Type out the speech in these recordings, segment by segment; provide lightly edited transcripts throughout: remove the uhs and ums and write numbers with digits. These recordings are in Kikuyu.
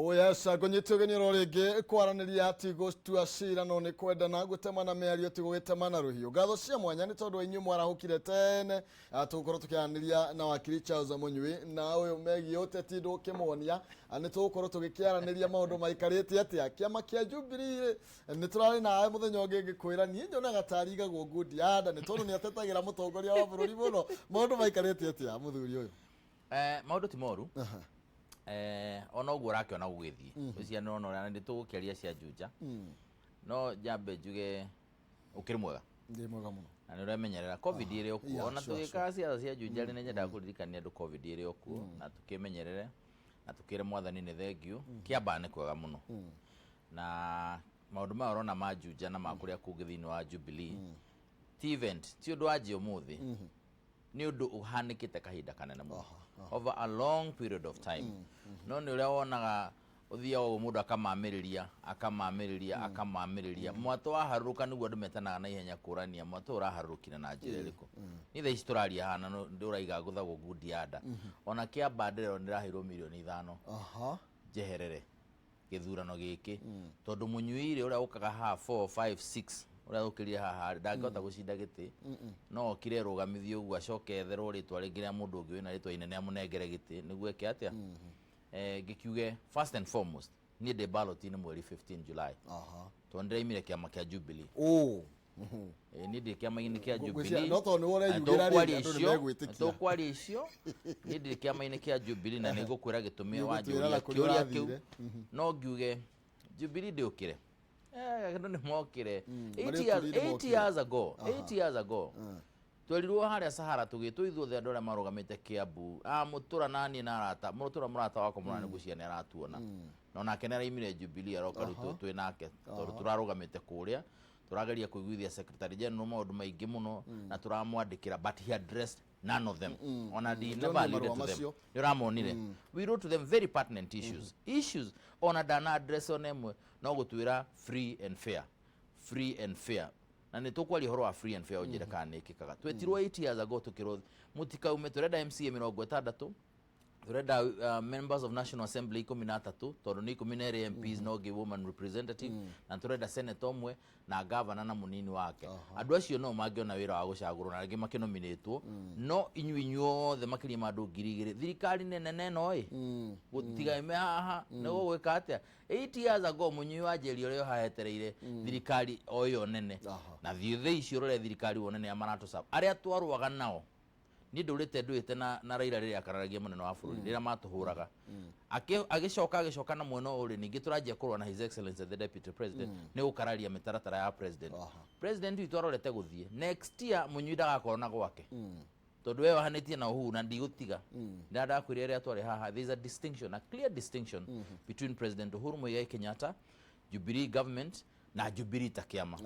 Oh yes, ngũnyite ũgeni oro rĩngĩ kwaranĩria ti gũtua cira no nĩ kwendana gũtemana mĩario ti gũgĩtemana rũhiũ. Ngatho cia mwanya nĩ tondũ wa inyuĩ mwarahũkire tene. Tũgũkorwo tũkĩaranĩria na wakiri Charles Mũnyui na ũyũ megiĩ ũteti ndũkĩmuonia. Nĩ tũgũkorwo tũgĩkĩaranĩria maũndũ maikarĩte atĩa. Kĩama kĩa Jubilee rĩ, nĩ tũrarĩ nawe mũthenya ũngĩ ngĩkwĩra niĩ nyonaga tarĩ igagwo ngundi ya nda nĩ tondũ nĩ atetagĩra mũtongoria wa bũrũri mũno. Maũndũ maikarĩte atĩa mũthuri ũyũ? Maũndũ ti moru. Ona ũguo ũrakĩona gũgĩthiĩ ũcio nĩ ũrona ũrĩa nĩ tũgũkĩaria cia Juja, no njambe njuge ũkĩrĩ mwega. Ndĩ mwega mũno. Na nĩ ũremenyerera COVID ĩrĩ o kuo. Ona tũgĩkaga ciatha cia Juja rĩ, nĩ nyendaga kũririkania andũ COVID ĩrĩ o kuo na tũkĩmenyerere na tũkĩre Mwathani nĩ thengiũ. Kĩambaa nĩ kwega mũno na maũndũ maya ũrona ma Juja na ma kũrĩa kũngĩ thĩinĩ wa Jubilee ti event, ti ũndũ wanjia ũmũthĩ, nĩ ũndũ ũhanĩkĩte kahinda kanene mũno, over a long period of time. No nĩ ũrĩa wonaga ũthiaga ũguo mũndũ akamamĩrĩria, akamamĩrĩria, akamamĩrĩria, mwatũ waharũrũka nĩguo andũ metanaga na ihenya kũrania mwatũ ũyũ ũraharũrũkire na njĩra ĩrĩkũ. Niĩ thaa ici tũraria haha na ndũraiga ngũthagwo ngundi ya nda, ona kĩamba ndĩrerwo ndĩraheirwo mirioni 5 njeherere gĩthurano gĩkĩ, tondũ mũnyuire ũrĩa ũkaga haha 4 5 6 ũrĩa ũkĩrire haha rĩ, ndangĩhota gũcinda gĩtĩ, no okire rũgamithie ũguo acoke etherwo rĩtwa rĩngĩ rĩa mũndũ ũngĩ wĩna rĩtwa inene amũnengere gĩtĩ nĩguo eke atĩa. Ngĩkiuge first and foremost niĩ ndĩ ballot-inĩ mweri 15 July, tondũ ndĩraimire kĩama kĩa Jubilee. Niĩ ndĩ kĩama-inĩ kĩa Jubilee. No tondũ nĩwe ũreyugĩra rĩ, andũ nĩ megwĩtĩkia. Tũkwaria icio, niĩ ndĩ kĩama-inĩ kĩa Jubilee na nĩ ngũkwĩra gĩtũmi wanjũria kĩũria kĩu. No ngiuge Jubilee ndĩũkĩre. Andũ nĩ mokĩre. 8 years ago, 8 years ago twerirwo harĩa Sahara tũgĩtwo ithuothe andũ arĩa marũgamĩte Kiambu, mũtũra na niĩ na arata mũtũra, mũrata wakwa mũrani ngwĩciria nĩ aratuona, na onake nĩ araimire Jubilee aroka rĩu twĩ nake, tondũ tũrarũgamĩte kũrĩa tũrageria kũiguithia secretary general maũndũ maingĩ mũno na tũramwandĩkĩra, but he addressed none of them. Ona he never alluded to them. Nĩ ũramonire, we wrote to them very pertinent issues, ona ndana address ona ĩmwe, no gũtwĩra free and fair, free and fair. Na nĩ tũkwaria ũhoro wa free and fair, ũnjĩre kana nĩ ĩkĩkaga. Twetirwo 8 years ago tũkĩrwo mũtikaume, tũrenda MCA 60, turenda members of National Assembly 13, tondũ nĩ 12 MPs no ngĩ woman representative, na turenda senator ũmwe na governor na mũnini wake. Andũ acio no mangĩona wĩra wa gũcagũrwo na angĩ makĩnominĩtwo, no inyuĩ inyuothe makĩria ma andũ 2000, thirikari nene ĩno ĩ gũtigaime haha nĩ gũgwĩka atĩa? 8 years ago mũnyui wa njeri ũrĩa hahetereire thirikari o ĩyo nene. Na thiĩ thĩ icio ũrore thirikari wone nĩa maratũcaba arĩa twarũaga nao. Niĩ ndũrĩte ndũĩte na Raila rĩrĩa akararagia mũnene wa bũrũri, rĩrĩa matũhũraga. Agĩcoka agĩcoka na mwena ũyũ rĩ, ningĩ tũranjia kũrũa na His Excellency the Deputy President nĩ gũkararia mĩtaratara ya president. President witũ arorete gũthiĩ next year, mũnyui ndagakorwo na gwake tondũ we ohanĩtie na Uhuru na ndigũtiga ndakwĩra ĩrĩa twarĩ haha. There is a distinction, a clear distinction between President Uhuru Muigai Kenyatta, Jubilee government na Jubilee ta kĩama.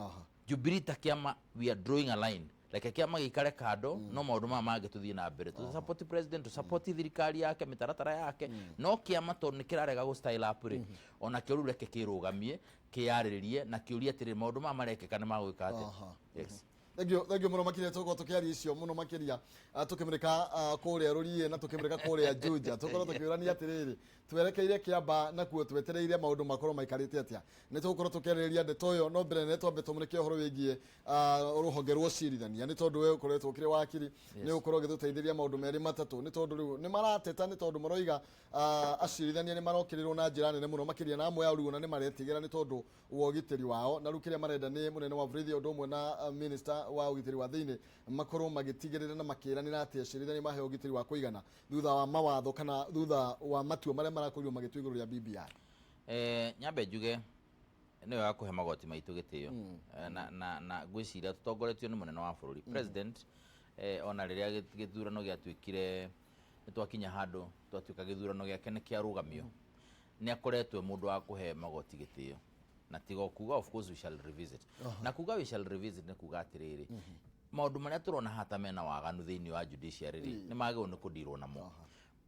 Jubilee ta kĩama, we are drawing a line, reke kĩama gĩikare kando, no maũndũ maya mangĩ tũthiĩ na mbere tũ support president, tũ support thirikari yake, mĩtaratara yake, no kĩama tondũ nĩ kĩrarega gũ style up rĩ, ona kĩo rĩu reke kĩrũgamie, kĩyarĩrĩrie na kĩũrie atĩrĩrĩ, maũndũ maya marekĩka nĩ magwĩka atĩa? Yes. Thengiũ, thengiũ mũno makĩria. Tũgũkorwo tũkĩaria icio mũno makĩria, tũkĩmũrĩka kũrĩa Rũriĩ na tũkĩmũrĩka kũrĩa Juja, tũkorwo tũkĩũrania atĩrĩrĩ, twerekeire Kĩamba nakuo twetereire maũndũ makorwo maikarĩte atĩa? Nĩ tũgũkorwo tũkĩarĩrĩria ndeto ĩyo, no mbere nene twambe tũmũrĩke ũhoro wĩgiĩ rũhonge rwa ũcirithania, nĩ tondũ we ũkoretwo ũkĩrĩ wakiri, nĩ ũgũkorwo ũgĩtũteithĩria maũndũ merĩ matatũ, nĩ tondũ rĩu nĩ marateta, nĩ tondũ maroiga acirithania nĩ marokĩrĩrwo na njĩra nene mũno makĩria, na amwe ao rĩu ona nĩ maretigĩra nĩ tondũ wa ũgitĩri wao. Na rĩu kĩrĩa marenda nĩ mũnene wa borithi ũndũ ũmwe na minister wa ũgitĩri wa thĩinĩ makorwo magĩtigĩrĩra na makĩranĩra atĩ acirithania maheo ũgitĩri wa kũigana thutha wa mawatho kana thutha wa matua marĩa marakorirwo magĩtua igũrũ rĩa BBI. Nyambe njuge nĩ wega kũhe magoti maitũ gĩtĩo. Na ngwĩciria tũtongoretio nĩ mũnene wa bũrũri president, ona rĩrĩa gĩthurano gĩatuĩkire nĩ twakinya handũ twatuĩka gĩthurano gĩake nĩ kĩarũgamio, nĩ akoretwo e mũndũ wa kũhe magoti gĩtĩo, na tiga o kuga, "Of course we shall revisit." Na kuga "we shall revisit" nĩ kuga atĩrĩrĩ, maũndũ marĩa tũrona haha ta mena waganu thĩinĩ wa judiciary rĩ, nĩ magĩrĩirwo nĩ kũndirwo namo.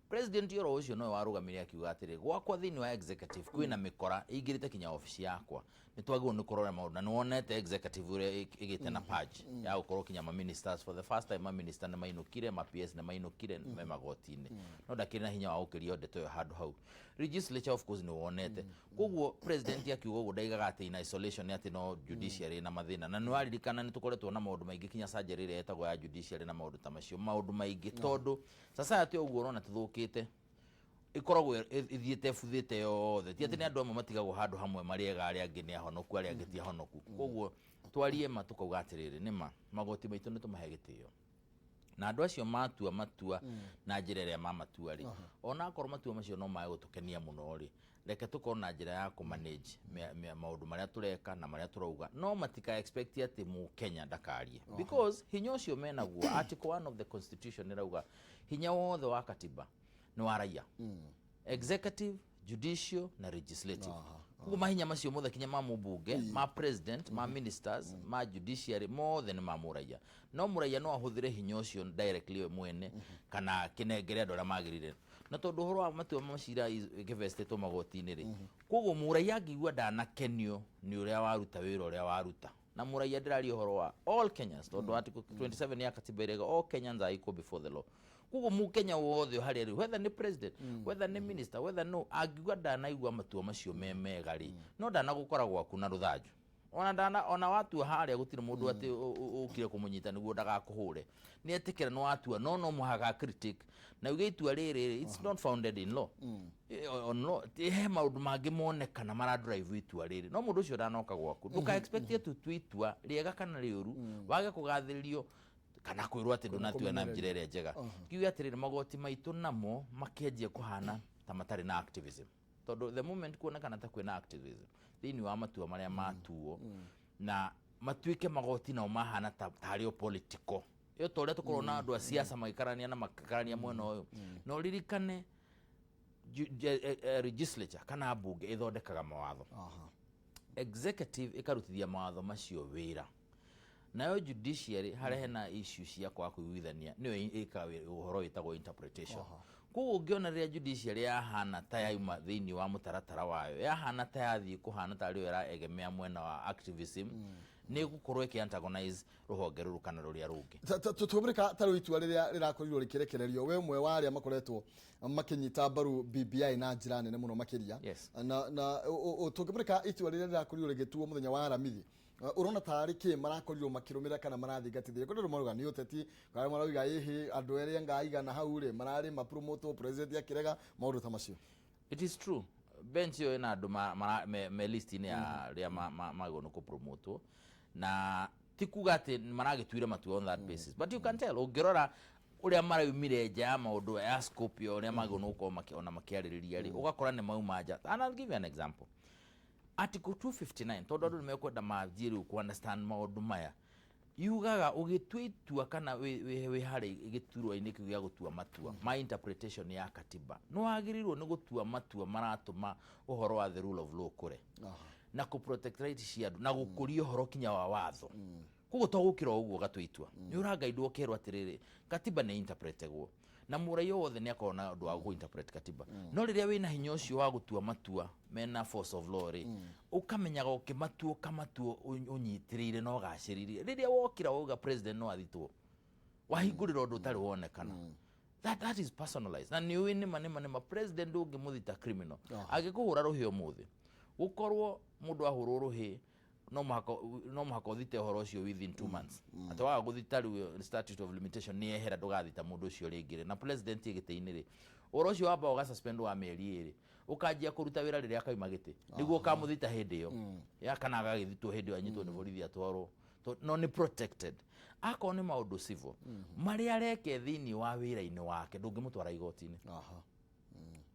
President oro ũcio nowe warũgamire akiuga atĩrĩ, gwakwa thĩinĩ wa executive kwĩna mĩkora ĩingĩrĩte kinya obici yakwa, nĩ twagĩrĩirwo nĩ kũrora maũndũ. Na nĩ wonete executive ũrĩa ĩgĩte na purge ya gũkorwo kinya ma ministers, for the first time ma minister nĩ mainũkire, ma PS nĩ mainũkire, me magoti-inĩ, no ndakĩrĩ na hinya wa gũkĩria ndeto ĩyo handũ hau. Legislature, of course, nĩ wonete. Koguo president akiuga ũguo ndaigaga atĩ in isolation atĩ no judiciary na mathĩna. Na nĩ waririkana nĩ tũkoretwo na maũndũ maingĩ, kinya surgery ĩrĩa ĩtagwo ya judiciary na maũndũ ta macio, maũndũ maingĩ, tondũ society ũguo ũrona tũthũkĩte ĩkoragwo ĩthiĩte ĩbuthĩte yothe. Ti atĩ nĩ andũ amwe matigagwo handũ hamwe marĩ ega, arĩa angĩ nĩ ahonoku, arĩa angĩ ti ahonoku. Koguo twarie ma, tũkauga atĩrĩrĩ, nĩma magoti maitũ nĩ tũmahe gĩtĩo, na andũ acio matua matua na njĩra ĩrĩa mamatua rĩ, ona akorwo matua macio no mage gũtũkenia mũno rĩ, reke tũkorwo na njĩra ya kũmanage maũndũ marĩa tũreka na marĩa tũrauga, no matika expect atĩ mũkenya ndakarie, because hinya ũcio menaguo, article 1 of the constitution ĩrauga hinya wothe wa katiba nĩ wa raia, executive, judicial na legislative. Koguo mahinya macio mothe, kinya ma mũmbunge, ma president, ma ministers, ma judiciary, mothe nĩ ma mũraia. No mũraia no ahũthĩre hinya ũcio directly we mwene kana kĩnengere andũ arĩa magĩrĩire. Na tondũ ũhoro wa matua ma macira ĩkĩvestĩtwo magoti-inĩ rĩ, koguo mũraia angĩigua ndanakenio nĩ ũrĩa waruta wĩra ũrĩa waruta, na mũraia ndĩraria ũhoro wa all Kenyans, tondũ article 27 ya katiba ĩrega all Kenyans are equal before the law. Koguo mũkenya wothe harĩa rĩ, whether nĩ president, whether nĩ minister, whether no angiuga ndanaigua matua macio me mega rĩ, no ndanagũkora gwaku na rũthanju, ona ndana ona watua harĩa gũtirĩ mũndũ atĩ ũkire kũmũnyita nĩguo ndagakũhũre. Nĩ etĩkĩra nĩ watua, no mũhaka critic na uge itua rĩrĩ rĩ, it's not founded in law. On law. He maũndũ mangĩ monekana mara drive itua rĩrĩ, no mũndũ ũcio ndanoka gwaku. Ndũka expect atĩ ũtue itua rĩega kana rĩũru wage kũgathĩrĩrio kana kwĩrwo atĩ ndũnatua na njĩra ĩrĩa njega. Kiuge atĩrĩrĩ, magoti maitũ namo makĩanjia kũhana ta matarĩ na activism, tondũ the moment kuonekana ta kwĩna activism thĩinĩ wa matua marĩa matuo na matuĩke magoti nao mahana ta tarĩ o political, ĩyo ta ũrĩa tũkorwo na andũ a siasa magĩkarania na makarania mwena ũyũ. Na ũririkane legislature kana mbunge ĩthondekaga mawatho, executive ĩkarutithia mawatho macio wĩra, nayo judiciary harĩa hena issue cia kwaga kũiguithania nĩyo ĩkaga ũhoro wĩtagwo interpretation. Koguo ũngĩona rĩrĩa judiciary yahana ta yauma thĩinĩ wa mũtaratara wayo, yahana ta yathiĩ kũhana ta rĩo ĩraegemea mwena wa activism, nĩ ĩgũkorwo ĩkĩ antagonize rũhonge rũrũ kana rũrĩa rũngĩ. Tũmũrĩka ta rĩu itua rĩrĩa rĩrakorirwo rĩkĩrekererio, we ũmwe wa arĩa makoretwo makĩnyita mbaru BBI na njĩra nene mũno makĩria, na tũngĩmũrĩka itua rĩrĩa rĩrakorirwo rĩgĩtuo mũthenya wa Aramithi, ũrona tarĩ kĩ marakorirwo makĩrũmĩrĩra kana marathingatithia? Kũndũ marauga nĩ ũteti, arĩa marauga ĩhĩ andũ arĩa anga aigana hau rĩ mararĩ mapromote, president akĩrega, maũndũ ta macio. It is true, bench ĩyo ĩna andũ me list-inĩ ya arĩa magĩrĩirwo nĩ kũpromotwo, na ti kuga atĩ maragĩtuire matua on that basis, but you can tell ũngĩrora ũrĩa maraumire nja ya maũndũ ya scope ya ũrĩa magĩrĩirwo nĩ gũkorwo ona makĩarĩrĩria rĩ, ũgakora nĩ mauma nja. And I'll give you an example, article 259, tondũ andũ nĩ mekwenda manjie rĩu ku understand maũndũ maya. Yugaga ũgĩtua itua kana wĩ harĩ gĩturwa-inĩ kĩu gĩa gũtua matua ma interpretation ya katiba, nĩ wagĩrĩirwo nĩ gũtua matua maratũma ũhoro wa the rule of law kũre na kũ protect right cia andũ na gũkũria ũhoro kinya wa watho. Koguo to gũkĩra o ũguo ũgatua itua, nĩ ũrangaindwo ũkerwo atĩrĩrĩ, katiba nĩ interpretegwo na mũraia wothe nĩ akorwo na ũndũ wa kũ interpret katiba. No rĩrĩa wĩna hinya ũcio wa gũtua matua mena force of law rĩ, ũkamenyaga ũkĩmatua ũkamatua ũnyitĩrĩire na ũgacĩrĩire. Rĩrĩa wokĩra wauga president no athitwo, wahingũrĩra ũndũ ũtarĩ wonekana. That is personalized, na nĩ ũĩ nĩma nĩma nĩma president ndũngĩmũthita criminal angĩkũhũra rũhĩ ũmũthĩ. Gũkorwo mũndũ ahũrwo rũhĩ, no mũhaka ũthite ũhoro ũcio within 2 months. Atĩ waga gũthita, rĩu statute of limitation nĩ yehera, ndũgathita mũndũ ũcio rĩngĩ rĩ. Na president ĩ gĩtĩ-inĩ rĩ, ũhoro ũcio wamba ũgasuspend wa mĩeri 2, ũkanjia kũruta wĩra rĩrĩa akauma gĩtĩ, nĩguo ũkamũthita hĩndĩ ĩyo ya kana agagĩthitwo hĩndĩ ĩyo, anyitwo nĩ borithi atwarwo. No nĩ protected. Akorwo nĩ maũndũ civil marĩa areke thĩinĩ wa wĩra-inĩ wake, ndũngĩmũtwara igoti-inĩ.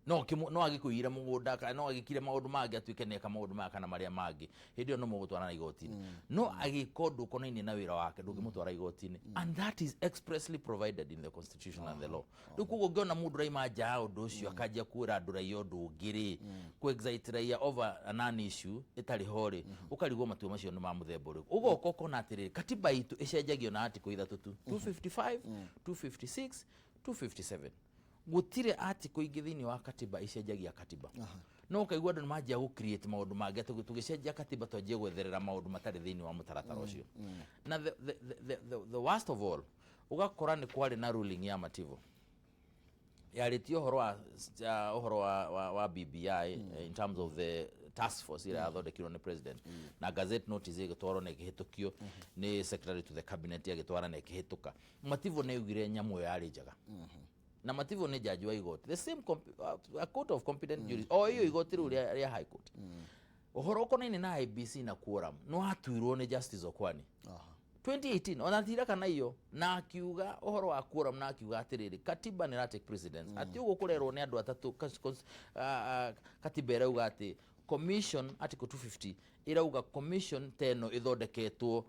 No agĩkũiyire mũgũnda kana no agĩkire maũndũ mangĩ, atuĩke nĩeka maũndũ maya kana marĩa mangĩ, hĩndĩ ĩyo no mũgũtwara na igoti-inĩ. No agĩka ũndũ ũkonainie na wĩra wake, ndũngĩmũtwara igoti-inĩ, and that is expressly provided in the constitution and the law. Rĩu koguo ũngĩona mũndũ raima nja ya ũndũ ũcio akanjia kwĩra andũ raia ũndũ ũngĩ rĩ, kũ excite raia over a non issue ĩtarĩ ho rĩ, ũkarigwo matua macio nĩ ma mũthemba ũrĩkũ. Ũgoka ũkona atĩrĩrĩ, katiba itũ ĩcenjagio na article ithatũ tu, 255, 256, 257. Gũtirĩ article ingĩ thĩinĩ wa katiba icenjagia katiba. No ũkaigua andũ nĩ manjia gũ create maũndũ mangĩ, atĩ tũgĩcenjia katiba twanjie gwetherera maũndũ matarĩ thĩinĩ wa mũtaratara ũcio. Na the worst of all, ũgakora nĩ kwarĩ na ruling ya Mativo yarĩtie ũhoro wa ũhoro wa BBI in terms of the task force ĩrĩa yathondekirwo nĩ president, na gazette notice ĩgĩtwarwo na ĩkĩhĩtũkio nĩ secretary to the cabinet, agĩtwara na ĩkĩhĩtũka. Mativo nĩ augire nyamũ ĩyo yarĩ njega, na Mativo nĩ jaji wa igoti, the same a court of competent juris, o ĩyo igoti rĩu rĩa high court. Ũhoro ũkonainie na IEBC na quorum nĩ watuirwo nĩ Justice Okwani 2018, ona tira kana iyo, na akiuga ũhoro wa quorum, na akiuga atĩrĩrĩ, katiba nĩ take precedence, atĩ ũguo kũrerwo nĩ andũ atatũ. Katiba ĩrauga atĩ commission, article 250 ĩrauga commission ta ĩno ĩthondeketwo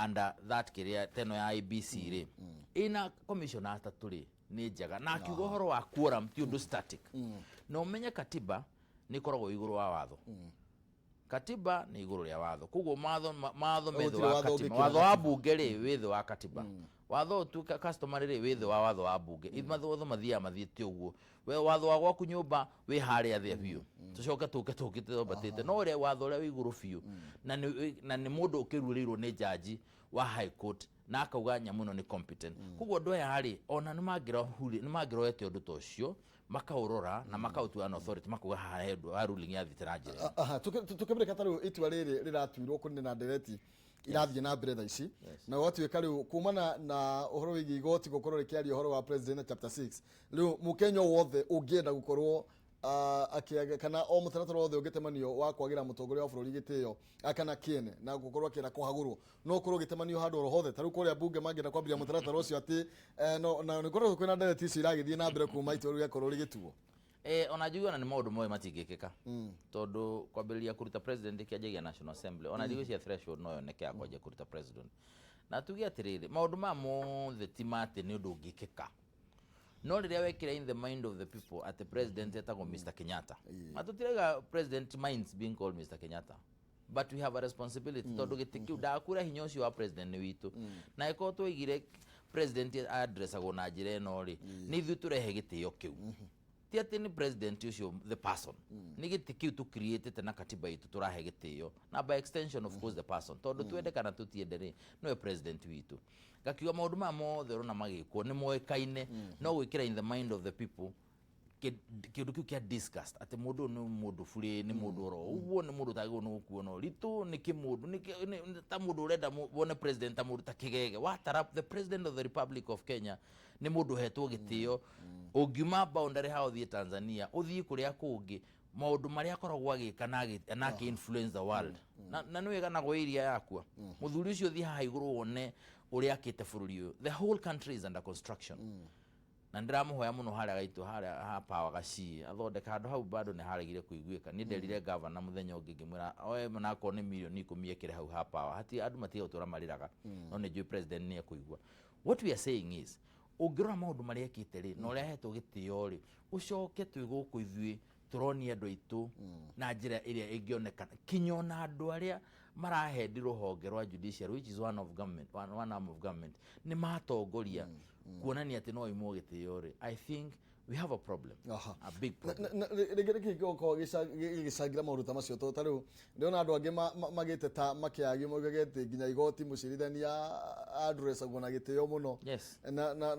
under that kĩrĩa teno ya IEBC rĩ, ĩna commission atatũ rĩ, nĩ njega. Na akiuga ũhoro wa quorum ti ũndũ static. Na ũmenye katiba nĩ ĩkoragwo igũrũ wa watho. Katiba nĩ igũrũ rĩa watho, koguo mawatho me thĩ Gũtirĩ wa watho katiba. ũngĩkĩra Watho wa katiba. Bunge rĩ, wĩ thĩ wa katiba. Watho ũtuĩka customary rĩ, wĩ thĩ wa watho wa bunge. Mawatho mathiaga mathiĩte ũguo. We watho wa gwaku nyũmba wĩ harĩa thĩ biũ, tũcoke tũke tũkĩte twambatĩte, no ũrĩa watho ũrĩa wĩ igũrũ biũ, na nĩ mũndũ ũkĩrurĩirwo nĩ jaji wa high court na akauga nyamũ ĩno nĩ competent. Koguo andũ aya rĩ, ona nĩ mangĩroete ũndũ ta ũcio, makaũrora na makaũtua an authority, makauga haha he ũndũ wa ruling yathiĩte na njĩra ĩno. Aha, tũkĩmĩrĩka ta rĩu itua rĩrĩ rĩratuirwo kũnene na ndereti irathiĩ na mbere thaa ici, na gũgatuĩka rĩu kumana na ũhoro wĩgiĩ igoti gũkorwo rĩkĩaria ũhoro wa president na chapter 6, rĩu mũkenya o wothe ũngĩenda gũkorwo akĩaga kana o mũtaratara wothe ũngĩtemanio wa kwagĩra mũtongoria wa bũrũri gĩtĩo kana kĩene na gũkorwo akĩenda kũhagũrwo, no ũkorwo ũgĩtemanio handũ oro hothe. Ta rĩu kũrĩa bunge mangĩenda kwambĩrĩria mũtaratara ũcio atĩ no, na nĩ gũkorwo kwĩna ndereti icio iragĩthiĩ na mbere kuma itua rĩu rĩakorwo rĩgĩtuo. Ona njuge ona nĩ maũndũ moĩ matingĩkĩka, tondũ kwambĩrĩria kũruta president kĩanjagia National Assembly. Ona ndigwĩciria threshold no yoneke ya kwanjia kũruta president. Na tuge atĩrĩrĩ, maũndũ maya mothe ti ma atĩ nĩ ũndũ ũngĩkĩka, no rĩrĩa wekĩra in the mind of the people atĩ president etagwo Mr Kenyatta, na tũtirauga president minds being called Mr Kenyatta, but we have a responsibility, tondũ gĩtĩ kĩu ndakwĩra hinya ũcio wa president nĩ witũ. Na ĩkorwo twaigire president addressagwo na njĩra ĩno rĩ, nĩ ithuĩ tũrehe gĩtĩo kĩu. Ti atĩ nĩ president ũcio the person, nĩ gĩtĩ kĩu tũcreatĩte na katiba itũ tũrahe gĩtĩo, na by extension, of course, the person, tondũ twende kana tũtiende rĩ, nĩwe president witũ. Ngakiuga maũndũ maya mothe ũrona magĩkwo nĩ moĩkaine, no gwĩkĩra in the mind of the people kĩndũ kĩu kĩa disgust atĩ mũndũ ũyũ nĩ mũndũ burĩ, nĩ mũndũ oro ũguo, nĩ mũndũ ũtagĩrĩirwo nĩ gũkuo na ũritũ, nĩ kĩmũndũ ta mũndũ ũrenda wone president ta mũndũ ta kĩgege. Watara the president of the Republic of Kenya nĩ mũndũ ũhetwo gĩtĩo. Ũngiuma boundary ha ũthiĩ Tanzania, ũthiĩ kũrĩa kũngĩ, maũndũ marĩa akoragwo agĩka na akĩ influence the world, na nĩ wĩganagwo iria yakua mũthuri ũcio. Ũthiĩ haha igũrũ wone ũrĩa akĩte bũrũri ũyũ. The whole country is under construction, na ndĩramũhoya mũno harĩa gaitũ harĩa ha Power Gacii athondeka handũ hau, bado nĩ haregire kũiguĩka. Niĩ nderire gavana mũthenya ũngĩ, ngĩmwĩra oe nakorwo nĩ mirioni 10 ekĩre hau ha Power, hati andũ matige gũtũra marĩraga. No nĩ njũĩ president nĩ ekũigua. What we are saying is, ũngĩrora maũndũ marĩa ekĩte rĩ, na ũrĩa ahetwo gĩtĩo rĩ, ũcoke twĩ gũkũ ithuĩ tũronia andũ aitũ na njĩra ĩrĩa ĩngĩonekana kinya ona andũ arĩa marahendi rũhonge rwa judiciary, which is one of government, one arm of government, nĩ matongoria kuonania atĩ no imwo gĩtĩo rĩ, I think we have a problem, a big problem. Rĩngĩ nĩkĩ gĩgũkorwo gĩgĩcangĩra maũndũ ta macio? Tondũ ta rĩu ndĩrona andũ angĩ magĩte ta makĩagio, maugage atĩ nginya igoti mũcirithania addressagwo na gĩtĩo mũno,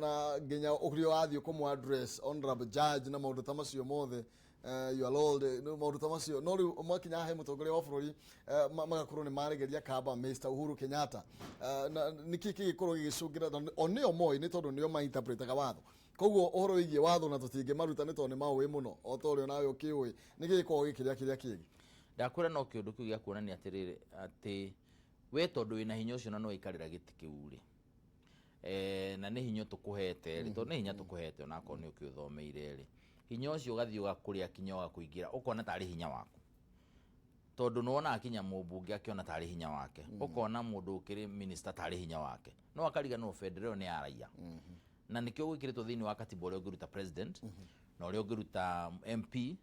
na nginya ũrĩa wathiĩ kũmũ address honorable judge na maũndũ ta macio mothe, your lord, maũndũ ta macio. No rĩu mwakinya he mũtongoria wa bũrũri, magakorwo nĩ maregeria kamba Mr Uhuru Kenyatta. Na nĩkĩ kĩgĩkorwo gĩgĩcũngĩra? Na o nĩo moĩ, nĩ tondũ nĩo mainterpretaga watho, koguo ũhoro wĩgiĩ watho na tũtingĩmaruta nĩ tondũ nĩ maũĩ mũno o ta ũrĩa nawe ũkĩũĩ. Nĩ gĩgĩkorwo gĩkĩrĩa kĩrĩa kĩngĩ? Ndakwĩra no kĩũndũ kĩu gĩa kuonania atĩrĩrĩ, atĩ we tondũ wĩna hinya ũcio na nĩ waikarĩra gĩtĩ kĩu rĩ, na nĩ hinya tũkũhete rĩ, tondũ nĩ hinya tũkũhete onakorwo nĩ ũkĩũthomeire rĩ, hinya ũcio ũgathiĩ ũgakũrĩa kinya ũgakũingĩra, ũkona tarĩ hinya waku, tondũ nĩ wonaga kinya mũmbunge akĩona tarĩ hinya wake, ũkona mũndũ ũkĩrĩ minister tarĩ hinya wake, no akariganĩrwo bendera ĩyo nĩ ya raia. Na nĩkĩo gwĩkĩrĩtwo thĩinĩ wa katiba ũrĩa ũngĩruta president na ũrĩa ũngĩruta MP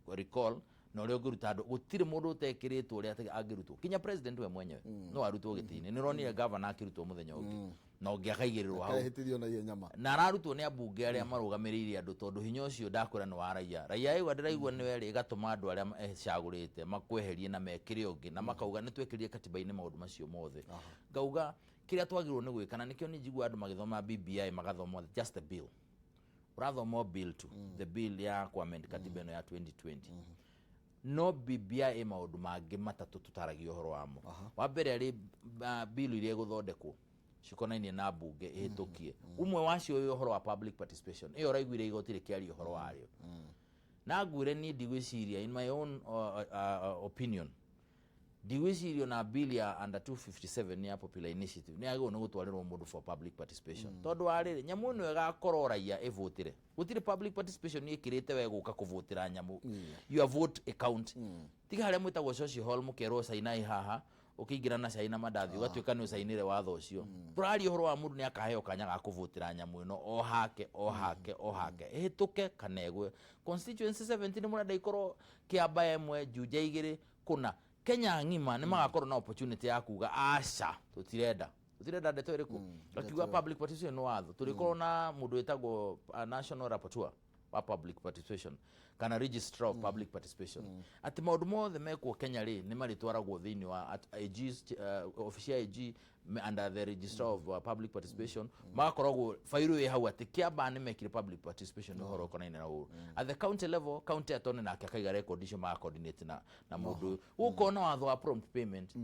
recall, Na ũrĩa ũngĩruta andũ, gũtirĩ mũndũ ũtekĩrĩtwo ũrĩa atĩ angĩrutwo. Kinya president we mwenyewe no arutwo gĩtĩ-inĩ. Nĩ ũronire governor akĩrutwo mũthenya ũngĩ na ũngĩ akaigĩrĩrwo hau. Akehĩtithio na ihenya ma. Na ararutwo nĩ ambunge arĩa marũgamĩrĩire andũ, tondũ hinya ũcio ndakwĩra nĩ wa raia. Raia ĩgua ndĩraigua nĩ werĩ, ĩgatũma andũ arĩa ecagũrĩte makweherie na mekĩre ũngĩ, na makauga nĩ twekĩrire katiba-inĩ maũndũ macio mothe. Ngauga kĩrĩa twagĩrĩirwo nĩ gwĩka, na nĩkĩo niĩ njiguaga andũ magĩthoma BBI magathoma just the bill, ũrathoma o bill tu, the bill ya kũamend katiba ĩno ya 2020. No BBI ĩ maũndũ mangĩ matatũ tũtaragia ũhoro wamo. Wa mbere, arĩ bill iria igũthondekwo cikonainie na mbunge ĩhĩtũkie, ũmwe wacio wĩ ũhoro wa public participation, ĩyo ũraiguire igoti rĩkĩaria ũhoro warĩo. Na ngwĩre niĩ ndigwĩciria, in my own opinion, ndigwĩciria na bill ya under 257 ya popular initiative nĩ yagĩrĩirwo nĩ gũtwarĩrwo mũndũ for public participation, tondũ wa rĩrĩ, nyamũ ĩno ĩgakorwo raia ĩvũtĩre. Gũtirĩ public participation ĩkĩrĩte we gũka kũvũtĩra nyamũ, your vote account. Tiga harĩa mwĩtagwo social hall, mũkerwo cainai haha, ũkĩingĩra na cai na mandathi, ũgatuĩka nĩ ũcainĩre watho ũcio. Tũraria ũhoro wa mũndũ nĩ akaheo kanya ga kũvũtĩra nyamũ ĩno o hake o hake o hake, ĩhĩtũke kana ĩgwe. Constituency 70 nĩ mũrenda ikorwo Kĩamba ĩmwe, Juja igĩrĩ, kũna Kenya ng'ima nĩ magakorwo na opportunity ya kuga aca, tũtirenda, tũtirenda ndeto ĩrĩkũ. Akiuga public participation nĩ watho, tũrĩkorwo na mũndũ wĩtagwo national rapporteur wa public participation kana registrar of public participation, atĩ maũndũ mothe mekwo Kenya rĩ, nĩ marĩtwaragwo thĩinĩ wa at AG's, office ya AG under the registrar of public participation. Magakoragwo bairũ ĩ hau atĩ Kĩamba nĩ mekire public participation nĩ ũhoro ũkonainie na ũũ. At the county level, county attorney nake akaiga record icio, maga coordinate na mũndũ ũyũ. Gũkorwo na watho wa prompt payment,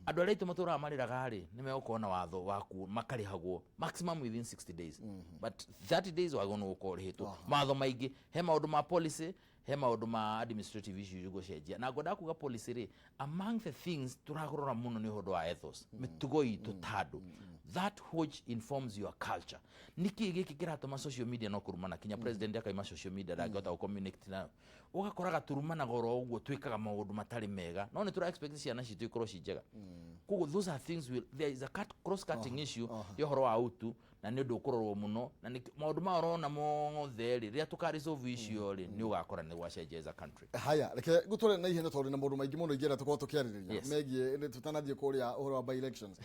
andũ arĩa aitũ matũraga marĩraga rĩ, nĩ megũkorwo na watho wa makarĩhagwo maximum within 60 days, but 30 days wagĩrĩirwo nĩ gũkorwo ũrĩhĩtwo. Mawatho maingĩ, he maũndũ ma policy, he maũndũ ma administrative issues gũcenjia. Na ngwendaga kuga policy rĩ, among the things tũragũrora mũno nĩ ũhoro wa ethos, mĩtugo itũ, ta andũ, that which informs your culture. Nĩkĩ gĩkĩ kĩratũma social media no kũrumana, kinya president akaima social media ndangĩhota gũ-communicate nayo? Ũgakoraga tũrumanaga oro ũguo, twĩkaga maũndũ matarĩ mega, no nĩ tũra expect ciana citũ ikorwo ci njega. Koguo those are things will, there is a cross cutting issue ya ũhoro wa utu, na nĩ ũndũ ũkũrorwo mũno, na nĩ maũndũ maya ũrona mothe rĩ, rĩrĩa tũka resolve icio rĩ, nĩ ũgakora nĩ gwacenjia as a country. Haya, reke ngũtware na ihenya tondũ na maũndũ maingĩ mũno ingĩenda tũkorwo tũkĩarĩrĩria megiĩ nĩ tũtanathiĩ kũrĩa ũhoro wa by elections.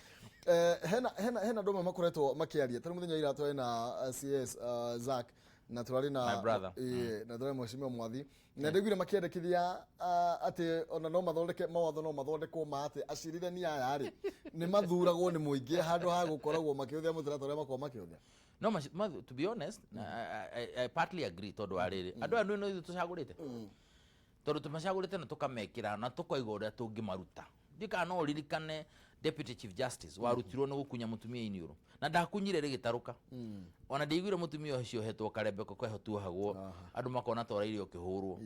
Hena andũ amwe makoretwo makĩaria tarĩ mũthenya wa ira twarĩ na CS Zack, na tũrarĩ na My brother. Ĩĩ, na tũrarĩ mheshimiwa Mwathi, na ndaiguire makĩendekithia atĩ ona no mathondeke mawatho, no mathondekwo ma atĩ acirithania aya rĩ, nĩ mathuragwo nĩ mũingĩ handũ ha gũkoragwo makĩhũthĩra mũtaratara ũrĩa makoragwo makĩhũthĩra. No to be honest, I partly agree, tondũ wa rĩrĩ, andũ aya nĩ ithuĩ tũcagũrĩte, tondũ tũmacagũrĩte na tũkamekĩra na tũkaiga ũrĩa tũngĩmaruta. Ndiũ kana no ũririkane deputy chief justice warutirwo nĩ gũkunya mũtumia iniũrũ, na ndakunyire rĩgĩtarũka. Ona ndiaiguire mũtumia ũcio hetwo karembeko keho tuohagwo, andũ makona ta ũraire ũkĩhũrwo.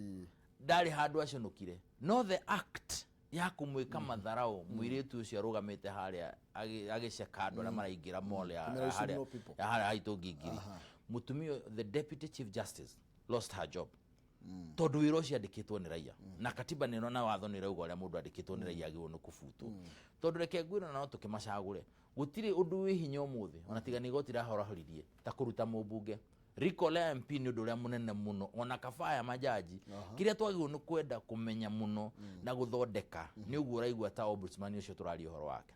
Ndarĩ handũ aconokire, no the act ya kũmwĩka matharau mũirĩtu ũcio arũgamĩte harĩa agĩceka andũ arĩa maraingĩra mall ya Kũmera, "You should harĩa know people." ya harĩa haitũ ngingiri. Mũtumia, the deputy chief justice, lost her job tondũ wĩra ũcio andĩkĩtwo nĩ raia, na katiba nĩ na watho nĩ rauga ũrĩa mũndũ andĩkĩtwo nĩ raia agĩrĩirwo nĩ kũbutwo. Tondũ reke ngwĩre, na no tũkĩmacagũre, gũtirĩ ũndũ wĩ hinya ũmũthĩ, ona tiga nĩ igoti rĩrahorahoririe, ta kũruta mũmbunge. Recall ya MP nĩ ũndũ ũrĩa mũnene mũno, ona kabaya majaji. Kĩrĩa twagĩrĩirwo nĩ kwenda kũmenya mũno na gũthondeka nĩ ũguo ũraigua ta ombudsman ũcio tũraria ũhoro wake,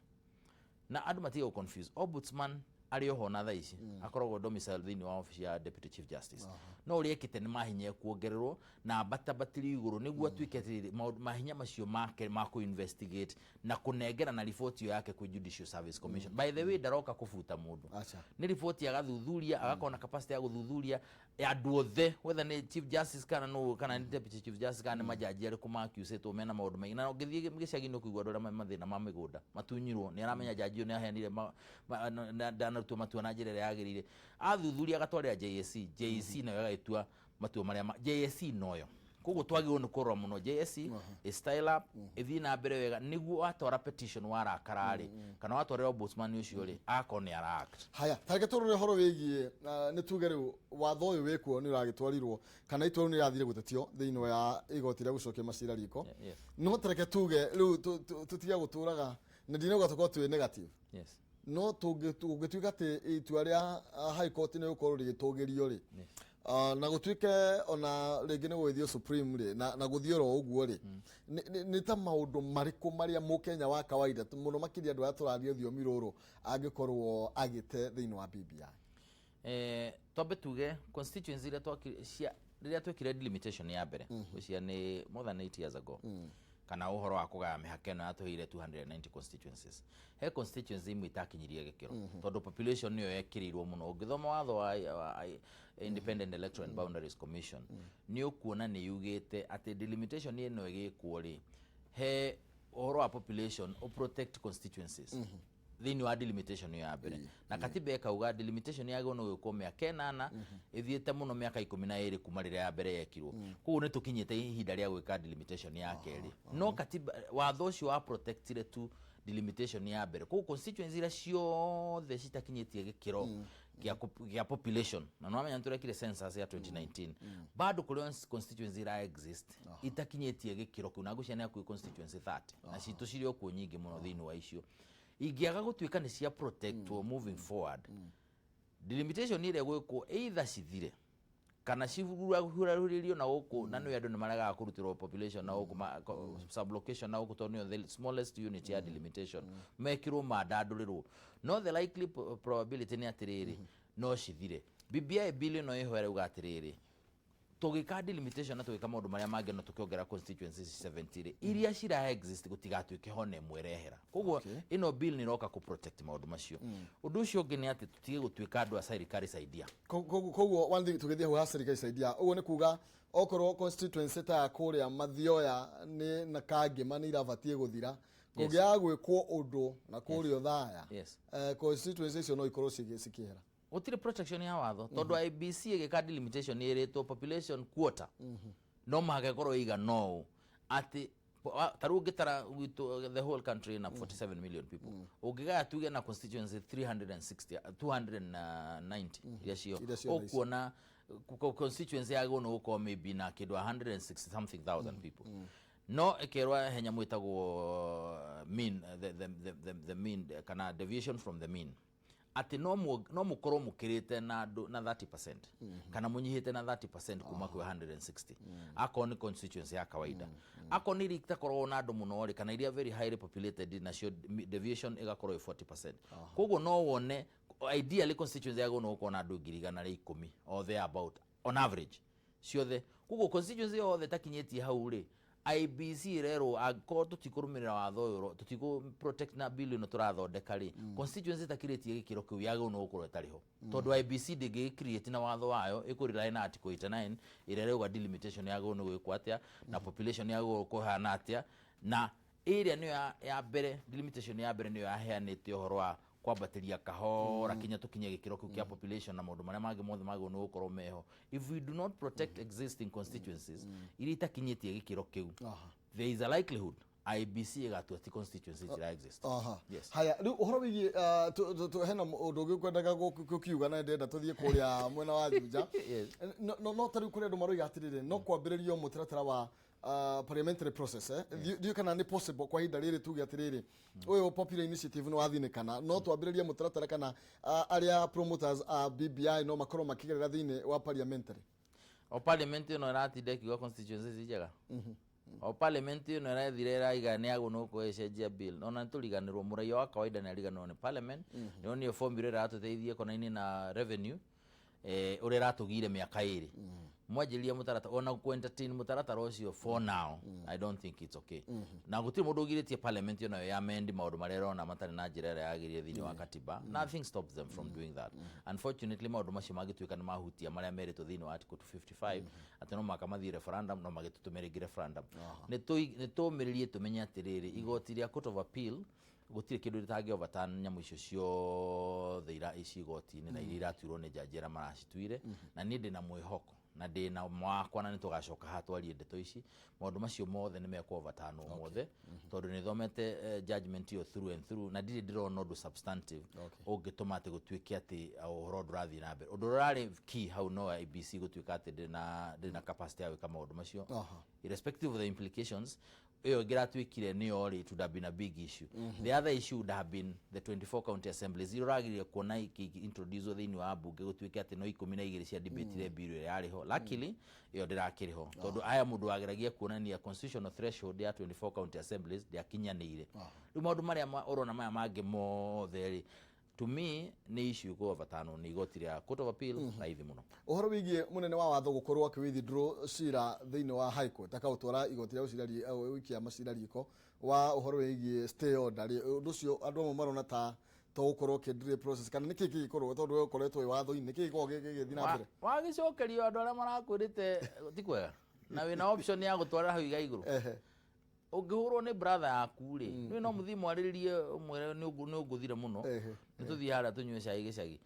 na andũ matige confuse. Ombudsman arĩ oho na thaa ici akoragwo domicile thĩinĩ wa office ya deputy chief justice, no ũrĩa ekĩte nĩ mahinya ekuongererwo na ambatambatĩrio igũrũ nĩguo atuĩke atĩrĩrĩ, mahinya macio make ma kũ investigate na kũnengera na riboti ĩyo yake kwĩ Judicial Service Commission. By the way, ndaroka kũbuta mũndũ. Aca. Nĩ riboti agathuthuria, agakorwo na capacity ya gũthuthuria ya andũ othe, whether nĩ chief justice kana nũ, kana nĩ deputy chief justice, kana nĩ majaji arĩkũ makiucĩtwo mena maũndũ maingĩ. Na ũngĩthiĩ gĩcagi-inĩ ũkũigua andũ arĩa mathĩna ma mĩgũnda matunyirwo, nĩ aramenya jaji ũyũ nĩ aheanire ndanarutwo matua na njĩra ĩrĩa yagĩrĩire. Athuthuria agatwarĩra JSC, JSC nayo ĩgagĩtua matua marĩa JSC noyo. Koguo twagĩrĩirwo nĩ kũrora mũno JSC ĩ style up, ĩthiĩ na mbere wega, nĩguo watwara petition warakara rĩ, kana watwarĩra ombudsman ũcio rĩ, akorwo nĩ ara act. Haya, tareke tũrore ũhoro wĩgiĩ nĩ tuge rĩu watho ũyũ wĩkuo nĩ ũragĩtwarirwo, kana itua rĩu nĩ rĩrathire gũtetio thĩinĩ wa igoti rĩa gũcokia macira riko. No tareke tuge rĩu tũtige gũtũraga na ndinauga tũkorwo twĩ negative, no tũngĩtuĩka atĩ itua rĩa High Court nĩ gũkorwo rĩgĩtũgĩrio rĩ, Na gũtuĩke ona rĩngĩ nĩ gũgĩthiĩ Supreme rĩ, na gũthiĩ oro ũguo rĩ, nĩ ta maũndũ marĩkũ marĩa mũkenya wa kawaida, mũno makĩria andũ arĩa tũraria rũthiomi rũrũ, angĩkorwo agĩte thĩinĩ wa BBI? Twambe tuge constituency iria cia rĩrĩa twekire delimitation ya mbere, gwĩciria nĩ more than 8 years ago, kana ũhoro wa kũgaya mĩhaka ĩno yatũheire 290 constituencies, he constituency imwe itakinyirie gĩkĩro tondũ population nĩyo yekĩrĩirwo mũno. Ũngĩthoma watho wa Independent Electoral and Boundaries Commission, nĩ ũkuona nĩ yugĩte atĩ delimitation ĩno ĩgĩkwo rĩ, he ũhoro wa population protect constituencies thĩinĩ wa delimitation ĩyo ya mbere. Na katiba ĩkauga delimitation yagĩrĩirwo nĩ gwĩkwo mĩaka 8, ĩthiĩte mũno mĩaka 12 kuma rĩrĩa ya mbere yekirwo. Koguo nĩ tũkinyĩte ihinda rĩa gwĩka delimitation ya kerĩ, no katiba, watho ũcio wa protectire tu delimitation ya mbere. Koguo constituency iria ciothe citakinyĩtie gĩkĩro gĩa population, na nĩwamenya nĩtũrekire census ya 2019, bado kũrĩ constituency ira exist itakinyĩtie gĩkĩro kĩu, na ngwĩciria nĩ hakuhĩ constituency 30, na citũ cirĩ o kuo nyingĩ mũno. Thĩinĩ wa icio ingĩaga gũtuĩka nĩ cia protectwo moving forward, delimitation ĩrĩa gwĩkwo, either cithire kana cihurahurĩrio na gũkũ, na nĩ andũ nĩ maregaga kũrutĩrwo population na gũkũ sublocation na gũkũ, tondũ nĩyo the smallest unit ya delimitation, mekĩrwo mandandũrĩrwo. No the likely probability nĩ atĩrĩrĩ, no cithire. BBI bill ĩno ĩho ĩrauga atĩrĩrĩ, tũgĩka delimitation na tũgĩka maũndũ marĩa mangĩ, no tũkĩongera constituencies 70 rĩ, iria cira exist gũtigatuĩke ho na ĩmwe ĩrehera. Koguo ĩno bill nĩ ĩroka kũ protect maũndũ macio. Ũndũ ũcio ũngĩ nĩ atĩ tũtige gũtuĩka andũ a serikali saidia. Koguo one thing, tũgĩthiĩ hau ha serikali saidia, ũguo nĩ kuga okorwo constituency ta ya kũrĩa Mathioya nĩ na Kangĩma nĩ irabatiĩ gũthira, kũngĩaga gwĩkwo ũndũ na kũrĩa Othaya, constituency icio no ikorwo cikĩhera. Gũtirĩ protection ya watho, tondũ IEBC ĩgĩka delimitation ĩrĩtwo population quota no mũhaka ĩkorwo ĩigana ũũ, atĩ ta rĩu ũngĩtara gwitũ, the whole country ina 47 million people, ũngĩgaya tuge na constituency 360, 290 iria cio Iria cio na ici. Ũkuona constituency yagĩrĩirwo nĩ gũkorwo maybe na kĩndũ 160 something thousand people, no ĩkerwo he nyamũ ĩtagwo mean, the mean kana deviation from the mean, atĩ no mũkorwo mũkĩrĩte na andũ na 30% kana mũnyihĩte na 30% kuma kwĩ 160, akorwo nĩ constituency ya kawaida. Akorwo nĩ iria itakoragwo na andũ mũno rĩ, kana iria very highly populated, nacio deviation ĩgakorwo ĩ 40%. Koguo no wone ideally constituency yagĩrĩirwo nĩ gũkorwo na andũ 110,000 or there about on average ciothe. Koguo constituency yothe ĩtakinyĩtie hau rĩ, IEBC ĩrerwo angĩkorwo tũtikũrũmĩrĩra watho ũyũ, tũtikũ protect na bill ĩno tũrathondeka rĩ, constituency ĩtakĩrĩtie gĩkĩro kĩu yagĩrĩirwo nĩ gũkorwo ĩtarĩ ho, tondũ IEBC ndĩngĩ create na watho wayo, ĩkũ na article 89 ĩrĩa ĩrauga delimitation yagĩrĩirwo nĩ gwĩkwo atĩa na population yagĩrĩirwo kũhana atĩa. Na ĩrĩa nĩyo ya mbere, delimitation ya mbere nĩyo yaheanĩte ũhoro wa kwambatĩria kahora kinya tũkinye gĩkĩro kĩu kĩa population, na maũndũ marĩa mangĩ mothe magĩrĩirwo nĩ gũkorwo meho. If we do not protect existing constituencies iria itakinyĩtie gĩkĩro kĩu, there is a likelihood IEBC ĩgatua ti constituency cira exist. Yes. Haya, rĩu ũhoro wĩgiĩ hena ũndũ ũngĩ ũkwendaga gũkiuga na ndĩrenda tũthiĩ kũrĩa mwena wa Juja. No ta rĩu kũrĩ andũ maroiga atĩrĩrĩ, no kwambĩrĩrio mũtaratara wa parliamentary process, eh? Ndiũĩ kana nĩ possible kwa ihinda rĩrĩ tuge atĩrĩrĩ, ũyũ popular initiative nĩ wathinĩkana, no twambĩrĩrie mũtaratara kana arĩa promoters a BBI no makorwo makĩgerera thĩinĩ wa parliamentary. O parliament ĩno ĩratinda ĩkiuga constituency ci njega, o parliament ĩno ĩrathire ĩraiga nĩ yagwo nĩ gũkorwo ĩcenjia bill. Ona nĩ tũriganĩrwo, mũraiya wa kawaida nĩ ariganĩrwo nĩ parliament. Nĩ nĩyo formula ĩratũteithia ĩkonainie na revenue, ũrĩa ĩratũgire mĩaka 2 mwanjĩrĩria mũtaratara, ona kũ entertain mũtaratara ũcio for now, I don't think it's okay. Na gũtirĩ mũndũ ũgirĩtie parliament ĩno ya mendi maũndũ marĩa ĩrona matarĩ na njĩra ĩrĩa yagĩrĩire thĩinĩ wa katiba. Nothing stops them from doing that. Unfortunately, maũndũ macio mangĩtuĩka nĩ mahutia marĩa merĩtwo thĩinĩ wa article 255, atĩ no mũhaka mathiĩ referendum, no magĩtũtũme rĩngĩ referendum. Nĩ tũmĩrĩrie tũmenye atĩrĩrĩ, igoti rĩa Court of Appeal gũtirĩ kĩndũ rĩtangĩ overturn nyamũ icio ciothe ira ici igoti-inĩ na iria iratuirwo nĩ jaji arĩa maracituire. Na niĩ ndĩna mwĩhoko na ndĩna wakwa, na nĩ tũgacoka haha twarie ndeto ici, maũndũ macio mothe nĩ mekũ overturnwo mothe, tondũ nĩ thomete judgment ĩyo through and through, na ndirĩ ndĩrona ũndũ substantive ũngĩtũma atĩ gũtuĩke atĩ ũhoro ndũrathiĩ na mbere. Ũndũ ũrĩa ũrarĩ key hau no IEBC gũtuĩka atĩ ndĩrĩ na capacity ya gwĩka maũndũ macio, irrespective of the implications. Ĩyo ĩngĩratuĩkire nĩyo rĩ, it would have been a big issue. The other issue would have been the 24 county assemblies iria ũragirire kuona ikĩ-introduce thĩinĩ wa mbunge, gũtuĩke atĩ no 12 cia debatire bill ĩrĩa yarĩ ho. Luckily ĩyo ndĩrakĩrĩ ho, tondũ aya mũndũ wageragia kuonania constitutional threshold ya 24 county assemblies ndĩakinyanĩire. Rĩu maũndũ marĩa ũrona maya mangĩ mothe rĩ, to me nĩ issue ĩkũovatanwo nĩ igoti rĩa Court of Appeal raithi mũno. Ũhoro wĩgiĩ mũnene wa watho gũkorwo akĩ withdraw cira thĩinĩ wa High Court, akaũtwara igoti rĩa gũcira gũikia macira riko wa ũhoro wĩgiĩ stay order rĩ, ũndũ ũcio andũ amwe marona ta to gũkorwo ũkĩ delay process, kana nĩkĩ kĩgĩkorwo, tondũ we ũkoretwo wĩ watho-inĩ, nĩkĩ gĩkoragwo gĩgĩthiĩ na mbere? Wagĩcokerio andũ arĩa marakwĩrĩte ti kwega na wĩna option ya gũtwarĩra hau iga igũrũ. Ũngĩhũrwo nĩ brother yaku rĩ, nĩ no mũthiĩ mwarĩrĩrie, ũmwĩre nĩ ũngũthire mũno, nĩ tũthiĩ harĩa tũnyue cai gĩcagi.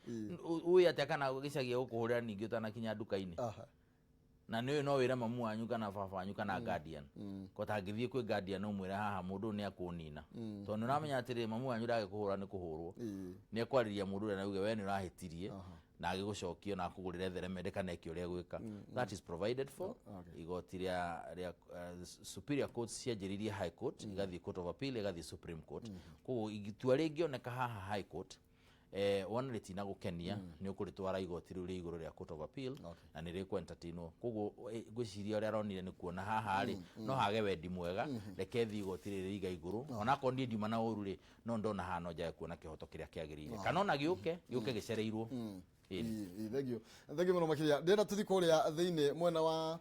Ũĩ atĩa kana gĩcagi gũkũhũrĩra ningĩ ũtanakinya nduka-inĩ? Na nĩ no wĩre mamu wanyu kana baba wanyu kana guardian, ko tangĩthiĩ kwĩ guardian ũmwĩre haha mũndũ ũyũ nĩ akũnina, tondũ nĩ ũramenya atĩrĩrĩ, mamu wanyu ndagĩkũhũra nĩ kũhũrwo, nĩ ekwarĩria mũndũ ũrĩa na uge we nĩ ũrahĩtirie na agĩgũcokia na akũgũrĩre theremende kana eke ũrĩa gwĩka. That is provided for. Igoti rĩa superior courts cianjĩrĩirie High Court, igathiĩ Court of Appeal, igathiĩ Supreme Court. Koguo itua rĩngĩoneka haha High Court, wona rĩtina gũkenia, nĩ ũkũrĩtwara igoti rĩu rĩa igũrũ rĩa Court of Appeal na nĩ rĩkũ entertainwo. Koguo ngwĩciria ũrĩa aronire nĩ kuona haha rĩ, no hage wendi mwega, reke thiĩ igoti rĩrĩ iga igũrũ, onakorwo niĩ ndiuma na ũru rĩ, no ndona haha no njage kuona kĩhoto kĩrĩa kĩagĩrĩire, kana ona gĩũke gĩũke gĩcereirwo. Ĩni. Ĩĩ, thengio mũno makĩria. Ndĩrenda tũthiĩ kũrĩa thĩinĩ mwena wa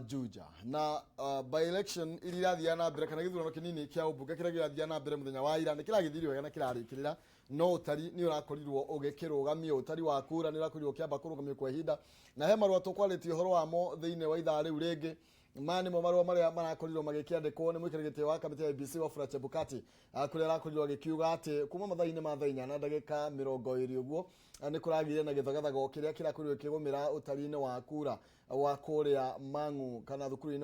Juja na by election iria irathiaga na mbere, kana gĩthurano kĩnini kĩa ũmbunge kĩrĩa kĩrathiaga na mbere mũthenya wa ira, nĩ kĩragĩthire wega na kĩrarĩkĩrĩra, no ũtari nĩ ũrakorirwo ũgĩkĩrũgamio. Ũtari wa kura nĩ ũrakorirwo ũkĩamba kũrũgamio kwa ihinda, na he marũa tũkwarĩtie ũhoro wamo thĩinĩ wa ithaa rĩu rĩngĩ. Maya nĩmo marũa marĩa marakorirwo magĩkĩandĩkwo nĩ mũikarĩri gĩtĩ wa kamĩtĩ ya IEBC Wafula Chebukati, kũrĩa arakorirwo agĩkiuga atĩ kuma mathaa-inĩ ma thaa 4:20 ũguo, nĩ kũragĩire na gĩthagathago kĩrĩa kĩrakorirwo gĩkĩgũmĩra ũtari-inĩ wa kura wa kũrĩa Mang'u, kana thukuru-inĩ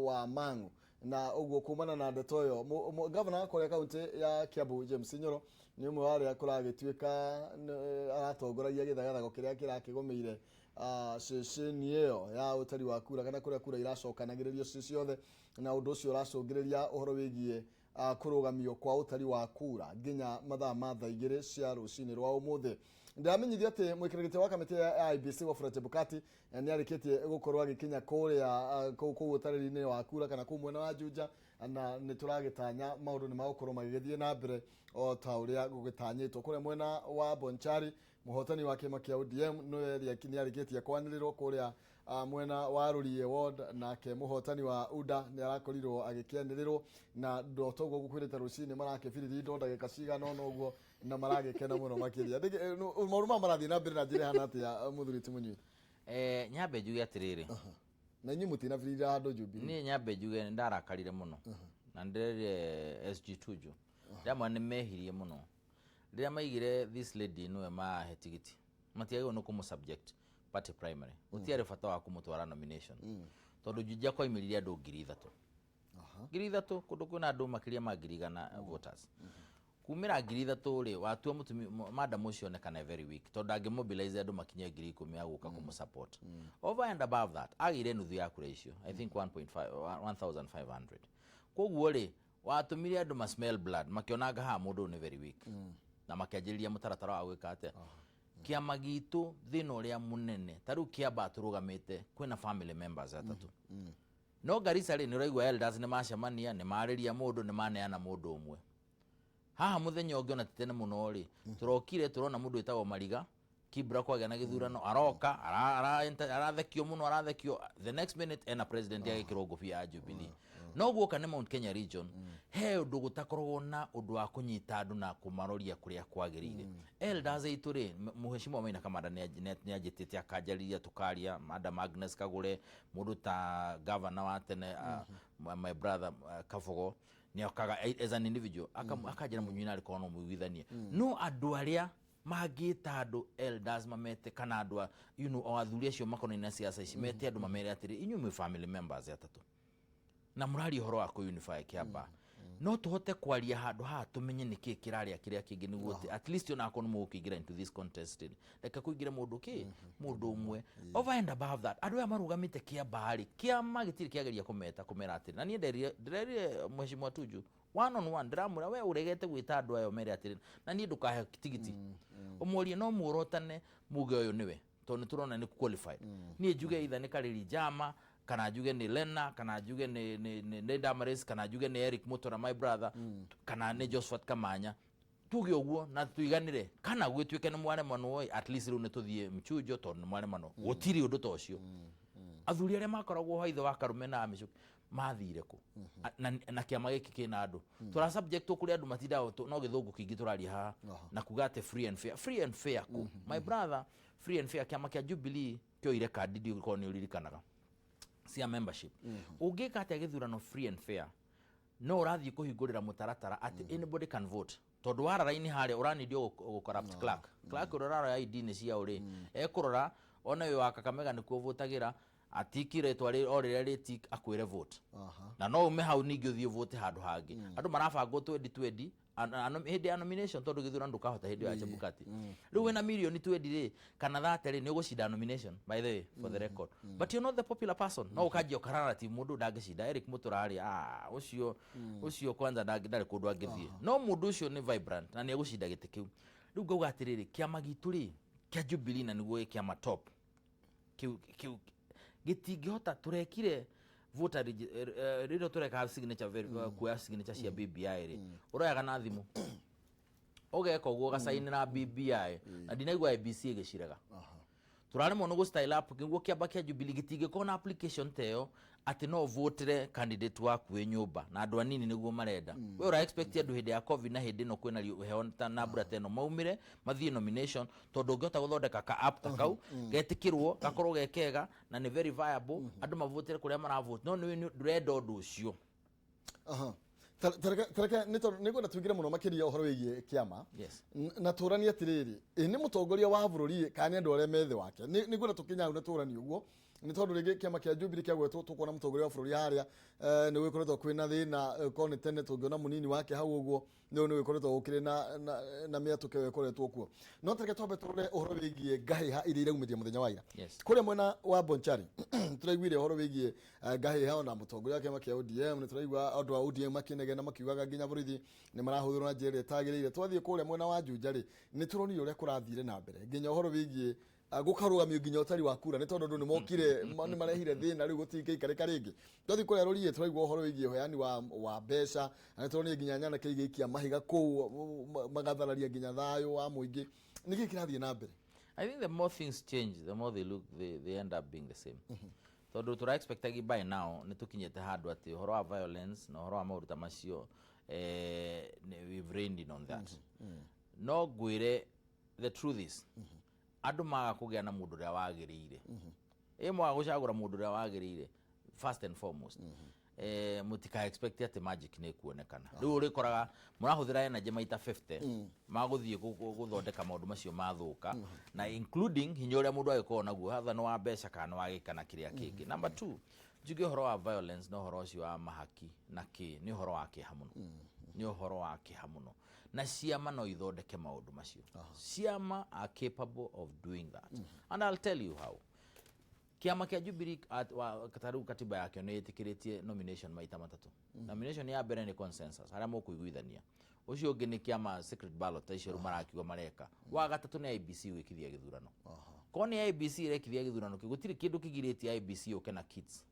wa Mang'u. Na ũguo kumana na ndeto ĩyo, gavana wa kũrĩa kaunti ya Kiambu James Nyoro nĩ ũmwe wa arĩa kũragĩtuĩka aratongoragia gĩthagathago kĩrĩa kĩrakĩgũmĩire ceceni ĩyo ya ũtari wa kura, kana kũrĩa kura iracokanagĩrĩrio ci ciothe, na ũndũ ũcio ũracũngĩrĩria ũhoro wĩgiĩ kũrũgamio kwa ũtari wa kura nginya mathaa ma thaa 2 cia rũcinĩ rwa ũmũthĩ. Ndĩramenyithia atĩ mũikarĩri gĩtĩ wa kamĩtĩ ya IEBC Wafula Chebukati nĩ arĩkĩtie gũkorwo agĩkinya kũrĩa kũu ũtarĩri-inĩ wa kura, kana kũu mwena wa Juja, na nĩ tũragĩtanya maũndũ nĩ magũkorwo magĩgĩthiĩ na mbere o ta ũrĩa gũgĩtanyĩtwo. Kũrĩa mwena wa Bonchari, mũhotani wa kĩama kĩa ODM nĩwe nĩ arĩkĩtie kwanĩrĩrwo kũrĩa mwena wa Rũriĩ ward, nake mũhotani wa UDA nĩ arakorirwo agĩkĩanĩrĩrwo, na toguo gũkwĩrĩte rũcinĩ marakĩbiriria ndagĩka cigana ũna ũguo na maragĩkena mũno makĩria. Maũndũ maya marathiĩ na mbere na njĩra ĩhana atĩa, mũthuri ti Mũnyui? Nyambe njuge atĩrĩrĩ. Na inyuĩ mũtinabirira handũ Jubilee? Niĩ nyambe njuge nĩ ndarakarire mũno na ndĩrerire SG Tuju rĩamwe nĩ mehirie mũno rĩrĩa maigire this lady nĩwe mahe tigiti. Matiagĩrĩirwo nĩ kũmũ subject party primary, gũtiarĩ bata wa kũmũtwara nomination, tondũ Juja kwaimĩrire andũ 3,000, 3,000 kũndũ kwĩna andũ makĩria ma 100,000 voters. Kumĩra 3,000 rĩ, watua mũtumi madam ũcio onekane very weak, tondũ ndangĩmobilize andũ makinye 10,000 a gũka kũmũ support. Over and above that, agĩire nuthu ya kura icio, I think 1.5 1500. Koguo rĩ, watũmire andũ ma smell blood, makĩonanga haha mũndũ ũyũ nĩ very weak, na makĩanjĩrĩria mũtaratara wa gwĩka atĩa kĩama gitũ. Thĩna ũrĩa mũnene ta rĩu kĩamba tũrũgamĩte kwĩna family members atatũ, no Garissa rĩ, nĩ ũraigua elders nĩ macemania, nĩ marĩria mũndũ, nĩ maneana mũndũ ũmwe haha. Mũthenya ũngĩ ona ti tene mũno rĩ, tũrokire tũrona mũndũ wĩtagwo Mariga Kibra kwagĩa na gĩthurano, aroka arathekio mũno, arathekio, the next minute ena president agĩkĩrwo ngũbia ya Jubilee. No guoka nĩ Mount Kenya region, he ũndũ gũtakoragwo na ũndũ wa kũnyita andũ na kũmaroria kũrĩa kwagĩrĩire. Elders aitũ rĩ, mũheshimiwa Maina Kamanda nĩ anjĩtĩte akanjarĩria, tũkaria, Madam Agnes Kagure, mũndũ ta governor wa tene, my brother Kabogo nĩ okaga as an individual akanjĩra Mũnyui narĩ korwo no mũiguithanie. No andũ arĩa mangĩta andũ elders mamete, kana andũ a o athuri acio makonainie na siasa ici, mete andũ mamere atĩrĩ, inyuĩ mwĩ family members atatũ na mũraria ũhoro wa kũ-unify kĩamba. No tũhote kwaria handũ haha tũmenye nĩkĩ kĩrarĩa kĩrĩa kĩngĩ, nĩguo at least onakorwo nĩ mũgũkĩingĩra into this contest rĩ, reke kũingĩre mũndũ kĩ mũndũ ũmwe. Over and above that, andũ aya marũgamĩte kĩamba rĩ, kĩama gĩtirĩ kĩageria kũmeta kũmera atĩrĩ. Na niĩ ndĩrerire Mheshimiwa Tuju one on one, ndĩramwĩra, we ũregete gwĩta andũ aya ũmere atĩrĩ, na niĩ ndũkahe tigiti, ũmorie no muorotane muge ũyũ nĩwe, tondũ nĩ tũrona nĩ qualified. Niĩ njuge either nĩ Karĩri Njama, kana njuge nĩ Lena, kana njuge nĩ Damaris, kana njuge nĩ Eric Mutora, my brother, kana nĩ Josephat Kamanya, tuge ũguo na tuiganĩre. Kana gwĩtuĩke nĩ mwaremanwo, at least rĩu nĩ tũthiĩ mchujo, tondũ nĩ mwaremanwo. Gũtirĩ ũndũ ta ũcio. Athuri arĩa makoragwo ho, ithe wa Karume na Mĩcuki, mathire kũ? Na kĩama gĩkĩ kĩna andũ tũra subject kũrĩa andũ matindaga no gĩthũngũ kĩingĩ tũraria haha na kuga atĩ free and fair. Free and fair kũ, my brother? Free and fair? Kĩama kĩa Jubilee kĩoire kandi, ndiũkorwo nĩ ũririkanaga, cia membership. Ũngĩka atĩa gĩthurano free and fair no ũrathiĩ kũhingũrĩra mũtaratara atĩ anybody can vote, tondũ wara raini harĩa ũranindio gũ corrupt clerk? Clerk ũrĩa ũrarora ID nĩ cia ũrĩ ekũrora one wĩ wa Kakamega nĩkuo votagĩra, atiki rĩtwa o rĩrĩa rĩtik akwĩre vote. Na no ume hau ningĩ ũthiĩ vote handũ hangĩ. Andũ marabangwo twendi twendi hĩndĩ ya nomination, tondũ gĩthurano ndũkahota hĩndĩ ĩyo ya Chebukati. Rĩu wĩna mirioni 20 rĩ, kana 30 rĩ, nĩ ũgũcinda nomination, by the way, for the record, but you're not the popular person. No ũkanjia ũkararati mũndũ ndangĩcinda. Eric Mutura rĩ, ah, ũcio ũcio kwanza ndarĩ kũndũ angĩthiĩ, no mũndũ ũcio nĩ vibrant na nĩ egũcinda gĩtĩ kĩu. Rĩu ngauga atĩrĩrĩ, kĩama gitũ rĩ, kĩa Jubilee, na nĩguo gĩ kĩama top kĩu, kĩu gĩtingĩhota. Tũrekire voter rĩrĩa tũreka signature kuoya signature cia BBI rĩ, ũroyaga na thimũ, ũgeka ũguo, ũgacainĩra BBI, na ndinaigua IEBC ĩgĩcirega. Tũraremwo nĩ gũ style up nĩguo kĩamba kĩa Jubilee gĩtingĩkorwo na application ta ĩyo atĩ no votere candidate waku wĩ nyũmba, na andũ anini nĩguo marenda. We ũra expect andũ hĩndĩ ya COVID na hĩndĩ ĩno kwĩna heho na mbura ta ĩno maumĩre mathiĩ nomination, tondũ ũngĩhota gũthondeka ka app ta kau getĩkĩrwo, gakorwo ge kega na nĩ very viable, andũ mavotere kũrĩa maravote, no nĩ ndũrenda ũndũ ũcio. Tareke nĩ tondũ nĩngwenda tũingĩre mũno makĩria ũhoro wĩgiĩ kĩama. Na tũranie atĩrĩrĩ, ĩ nĩ mũtongoria wa bũrũri kana nĩ andũ arĩa me thĩ wake? Nĩngwenda tũkinye hau na tũranie ũguo, nĩ tondũ rĩngĩ kĩama kĩa Jubilee kĩagwetwo, tũkuona mũtongoria wa bũrũri harĩa, nĩ gũgĩkoretwo kwĩna thĩna, korwo nĩ tene tũngĩona mũnini wake hau ũguo, nĩ nĩ gũkoretwo gũkĩrĩ na mĩatũko ĩyo ĩkoretwo kuo. No tareke twambe tũrore ũhoro wĩgiĩ ngahĩha iria iraumĩria mũthenya wa ira kũrĩa mwena wa Bonchari. Tũraiguire ũhoro wĩgiĩ ngahĩha, ona mũtongoria wa kĩama kĩa ODM, nĩ tũraigua andũ a ODM makĩnegena makiugaga nginya borithi nĩ marahũthĩrwo na njĩra ĩrĩa ĩtagĩrĩire. Twathiĩ kũrĩa mwena wa Juja rĩ, nĩ tũronire ũrĩa kũrathire na mbere, nginya ũhoro wĩgiĩ gũkarũgamio nginya ũtari wa kura, nĩ tondũ andũ nĩ mokire nĩ marehire thĩna, rĩu gũtingĩikarĩka rĩngĩ. Twathiĩ kũrĩa Rũriĩ, tũraigua ũhoro wĩgiĩ ũheani wa mbeca, na nĩ tũronire nginya nyanake igĩikia mahiga kũu, magathararia nginya thayũ wa mũingĩ. Nĩkĩ kĩrathiĩ na mbere? I think the more things change, the more they look, they end up being the same. Tondũ tũra expectagi by now nĩ tũkinyĩte handũ atĩ ũhoro wa violence na ũhoro wa maũndũ ta macio, we've reined in on that. No ngwĩre, the truth is, andũ maga kũgĩa na mũndũ ũrĩa wagĩrĩire, ĩ mwaga gũcagũra mũndũ ũrĩa wagĩrĩire first and foremost, mũtika expect atĩ magic nĩ kuonekana. Rĩu ũrĩkoraga mũrahũthĩra energy maita 50 magũthiĩ gũthondeka maũndũ macio mathũka, na including hinya ũrĩa mũndũ agĩkorwo naguo hatha nĩ wa mbeca kana nĩ wa gĩka na kĩrĩa kĩngĩ. Number two, njuge ũhoro wa violence na ũhoro ũcio wa mahaki na kĩ, nĩ ũhoro wa kĩeha mũno, nĩ ũhoro wa kĩeha mũno, na ciama no ithondeke maũndũ macio. Ciama are capable of doing that, and I'll tell you how. Kĩama kĩa Jubilee ta rĩu katiba yakĩo nĩ ĩtĩkĩrĩtie nomination maita matatũ. Nomination ya mbere nĩ consensus, harĩa mũkũiguithania. Ũcio ũngĩ nĩ kĩama secret ballot, ta icio rĩu marakiuga mareka. Wa gatatũ nĩ IEBC gwĩkithia gĩthurano. Korwo nĩ IEBC ĩrekithia gĩthurano kĩu, gũtirĩ kĩndũ kĩgirĩtie IEBC yũke na kits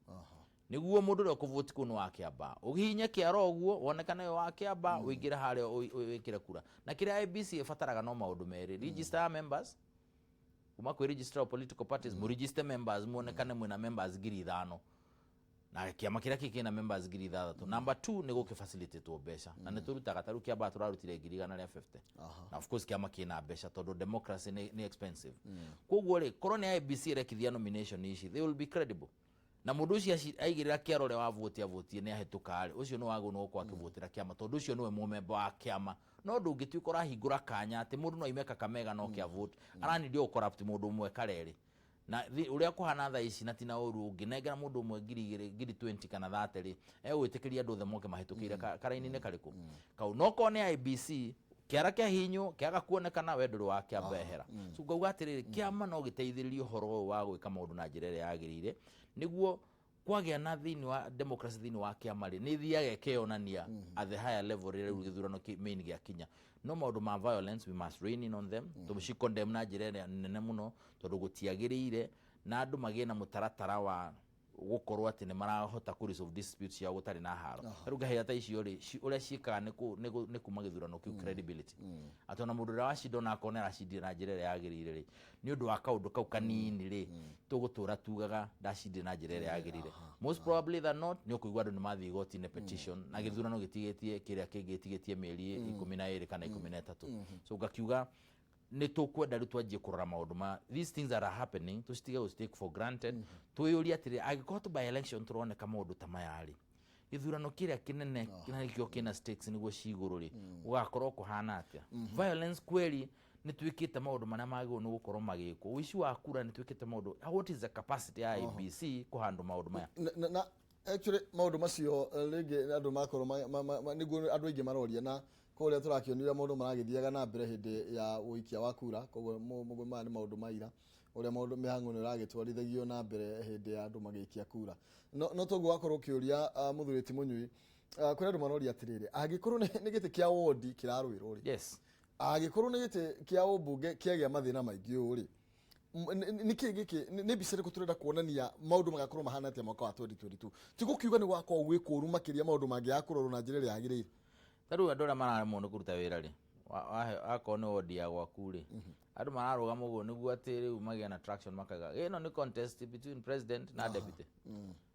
nĩguo mũndũ ũrĩa ũkũvoti kũu nĩ wa Kĩamba, ũhihinye kĩara ũguo wonekane wĩ wa Kĩamba, ũingĩre harĩa wĩkĩre kura. Na kĩrĩa IEBC ĩbataraga no maũndũ merĩ: register ya members kuma kwĩ registrar of political parties, mũregister members, muonekane mwĩna members 5,000, na kĩama kĩrĩa kĩ kĩna members 6,000. Number two nĩ gũkĩ facilitatwo mbeca, na nĩ tũrutaga. Ta rĩu kĩamba tũrarutire 150,000, na of course kĩama kĩna mbeca, tondũ democracy nĩ expensive. Koguo rĩ, korwo nĩ IEBC ĩrekithia nomination ici, they will be credible, na mũndũ ũcio aigĩrĩra kĩara, ũrĩa wavotie avotie nĩ ahĩtũka rĩ, ũcio nĩ wagĩrĩirwo nĩ gũkorwo akĩvotera kĩama, tondũ ũcio nĩwe mũmemba wa kĩama. No ndũngĩtuĩka ũrahingũra kanya atĩ mũndũ no aime Kakamega no kĩa vote aranĩrio gũ corrupt mũndũ ũmwe karerĩ. Na ũrĩa kũhana thaa ici, na tina ũru ũngĩnengera mũndũ ũmwe 2000, 20,000 kana 30 rĩ, egwĩtĩkĩria andũ othe moke mahĩtũkĩire karaini-inĩ karĩkũ kau. No korwo nĩ IEBC, kĩara kĩahinywo kĩaga kuonekana, we ndũrĩ wa kĩamba, ehera. So ngauga atĩrĩrĩ, kĩama no gĩteithĩrĩrie ũhoro ũyũ wa gwĩka maũndũ na njĩra ĩrĩa yagĩrĩire, nĩguo kwagĩa na thĩinĩ wa democracy thĩinĩ wa kĩama rĩ, nĩ ithiaga ĩkeyonania at the higher level rĩrĩa rĩu gĩthurano main gĩakinya. No maũndũ ma violence, we must rein in on them, mm. Condemn na njĩra ĩrĩa nene mũno, tondũ gũtiagĩrĩire, na andũ magĩe na mũtaratara wa gũkorwo atĩ nĩ marahota kũ resolve disputes ciao gũtarĩ na haro. Rĩu ngahĩya ta icio rĩ, ũrĩa ciĩkaga nĩ kuma gĩthurano kĩu credibility, atĩ ona mũndũ ũrĩa wacinda, ona akorwo nĩ aracindire na njĩra ĩrĩa yagĩrĩire rĩ, nĩ ũndũ wa kaũndũ kau kanini rĩ, tũgũtũra tugaga ndacindire na njĩra ĩrĩa yagĩrĩire. Most probably than not, nĩ ũkũigua andũ nĩ mathiĩ igoti-inĩ, petition, na gĩthurano gĩtigĩtie kĩrĩa kĩngĩ gĩtigĩtie mĩeri 12 kana 13. So ngakiuga nĩ tũkwenda rĩu twanjie kũrora maũndũ ma these things that are happening, tũcitige gũ take for granted. Twĩyũrie atĩrĩ, angĩkorwo tũ by election tũroneka maũndũ ta maya rĩ, gĩthurano kĩrĩa kĩnene na nĩkĩo kĩna stakes nĩguo cigũrũ rĩ, gũgakorwo kũhana atĩa? Violence kweli nĩ twĩkĩte maũndũ marĩa magĩrĩirwo nĩ gũkorwo magĩkwo, ũici wa kura nĩ twĩkĩte maũndũ. What is the capacity ya IEBC kũhandle maũndũ maya? Na actually maũndũ macio, rĩngĩ andũ makorwo nĩguo andũ aingĩ maroria, na kũrĩa tũrakĩonire maũndũ maragĩthiaga na mbere hĩndĩ ya ũikia wa kura. Koguo maya nĩ maũndũ ma ira, ũrĩa maũndũ mĩhang'o ĩno ĩragĩtwarithagio na mbere hĩndĩ ya andũ magĩikia kura. No toguo wakorwo ũkĩũria, mũthuri ti Mũnyui, kũrĩ andũ maroria atĩrĩrĩ, angĩkorwo nĩ gĩtĩ kĩa wondi kĩrarũĩrwo rĩ, angĩkorwo nĩ gĩtĩ kĩa ũmbunge kĩagĩa mathĩna maingĩ ũũ rĩ, nĩkĩ gĩkĩ nĩ mbica ĩrĩkũ tũrenda kuonania maũndũ magakorwo mahana atĩa mwaka wa 2022? Ti gũkiuga nĩ gwakorwo gwĩ kũũru makĩria, maũndũ mangĩaga kũrorwo na njĩra ĩrĩa yagĩrĩire. Ta rĩu andũ arĩa mararemwo nĩ kũruta wĩra rĩ, akorwo nĩ wondi ya gwaku rĩ, andũ mararũgama ũguo nĩguo atĩ rĩu magĩe na traction, makaiga ĩno nĩ contest between president na deputy,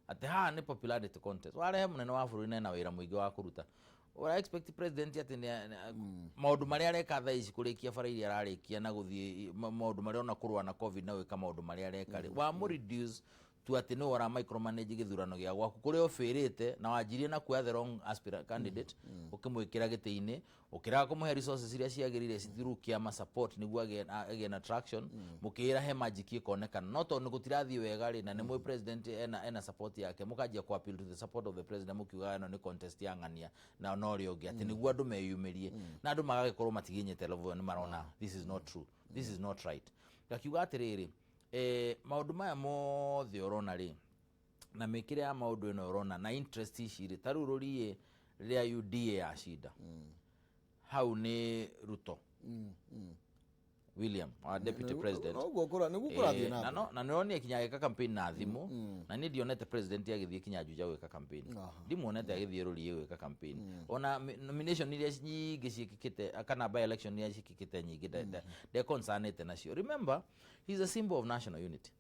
atĩ haha nĩ popularity contest. Warehe mũnene wa bũrũri na ena wĩra mũingĩ wa kũruta, ũra expect president atĩ maũndũ marĩa areka thaa ici, kũrĩkia bara iria ararĩkia na gũthiĩ maũndũ marĩa ona kũrũa na COVID na gwĩka maũndũ marĩa areka rĩ, wamũ reduce tu atĩ nĩwe ũra micromanage gĩthurano gĩa gwaku kũrĩa ũbĩrĩte na wanjirie na kuoya the wrong aspirant candidate, ũkĩmwĩkĩra gĩtĩ-inĩ, ũkĩrega kũmũhe resources iria ciagĩrĩire through kĩama support nĩguo agĩe na traction, mũkĩĩra he magic ĩkonekana. No tondũ nĩ gũtirathiĩ wega rĩ, na nĩ mũĩ president ena support yake, mũkanjia ku appeal to the support of the president, mũkiugaga ĩno nĩ contest ya ng'ania na no ũrĩa ũngĩ, atĩ nĩguo andũ meyumĩrie na andũ magagĩkorwo matiginyĩte level ĩyo, nĩ marona this is not true, this is not right. Ngakiuga atĩrĩrĩ, maũndũ maya mothe ũrona rĩ, na mĩkĩre ya maũndũ ĩno ũrona na interest ici rĩ, ta rĩu rũriĩ rĩrĩa UDA yacinda hau nĩ Ruto William wa deputy president. Noguo nĩguo kũrathiĩ na na mbere. No, na nĩronire kinya agĩka campaign na thimũ, na niĩ ndionete president agĩthiĩ kinya Juja gwĩka campaign. Ndimuonete agĩthiĩ rũriĩ gwĩka campaign. Ona nomination iria nyingĩ ciĩkĩkĩte kana by election iria ciĩkĩkĩte nyingĩ, ndeconcernĩte nacio. Remember, he is a symbol of national unity,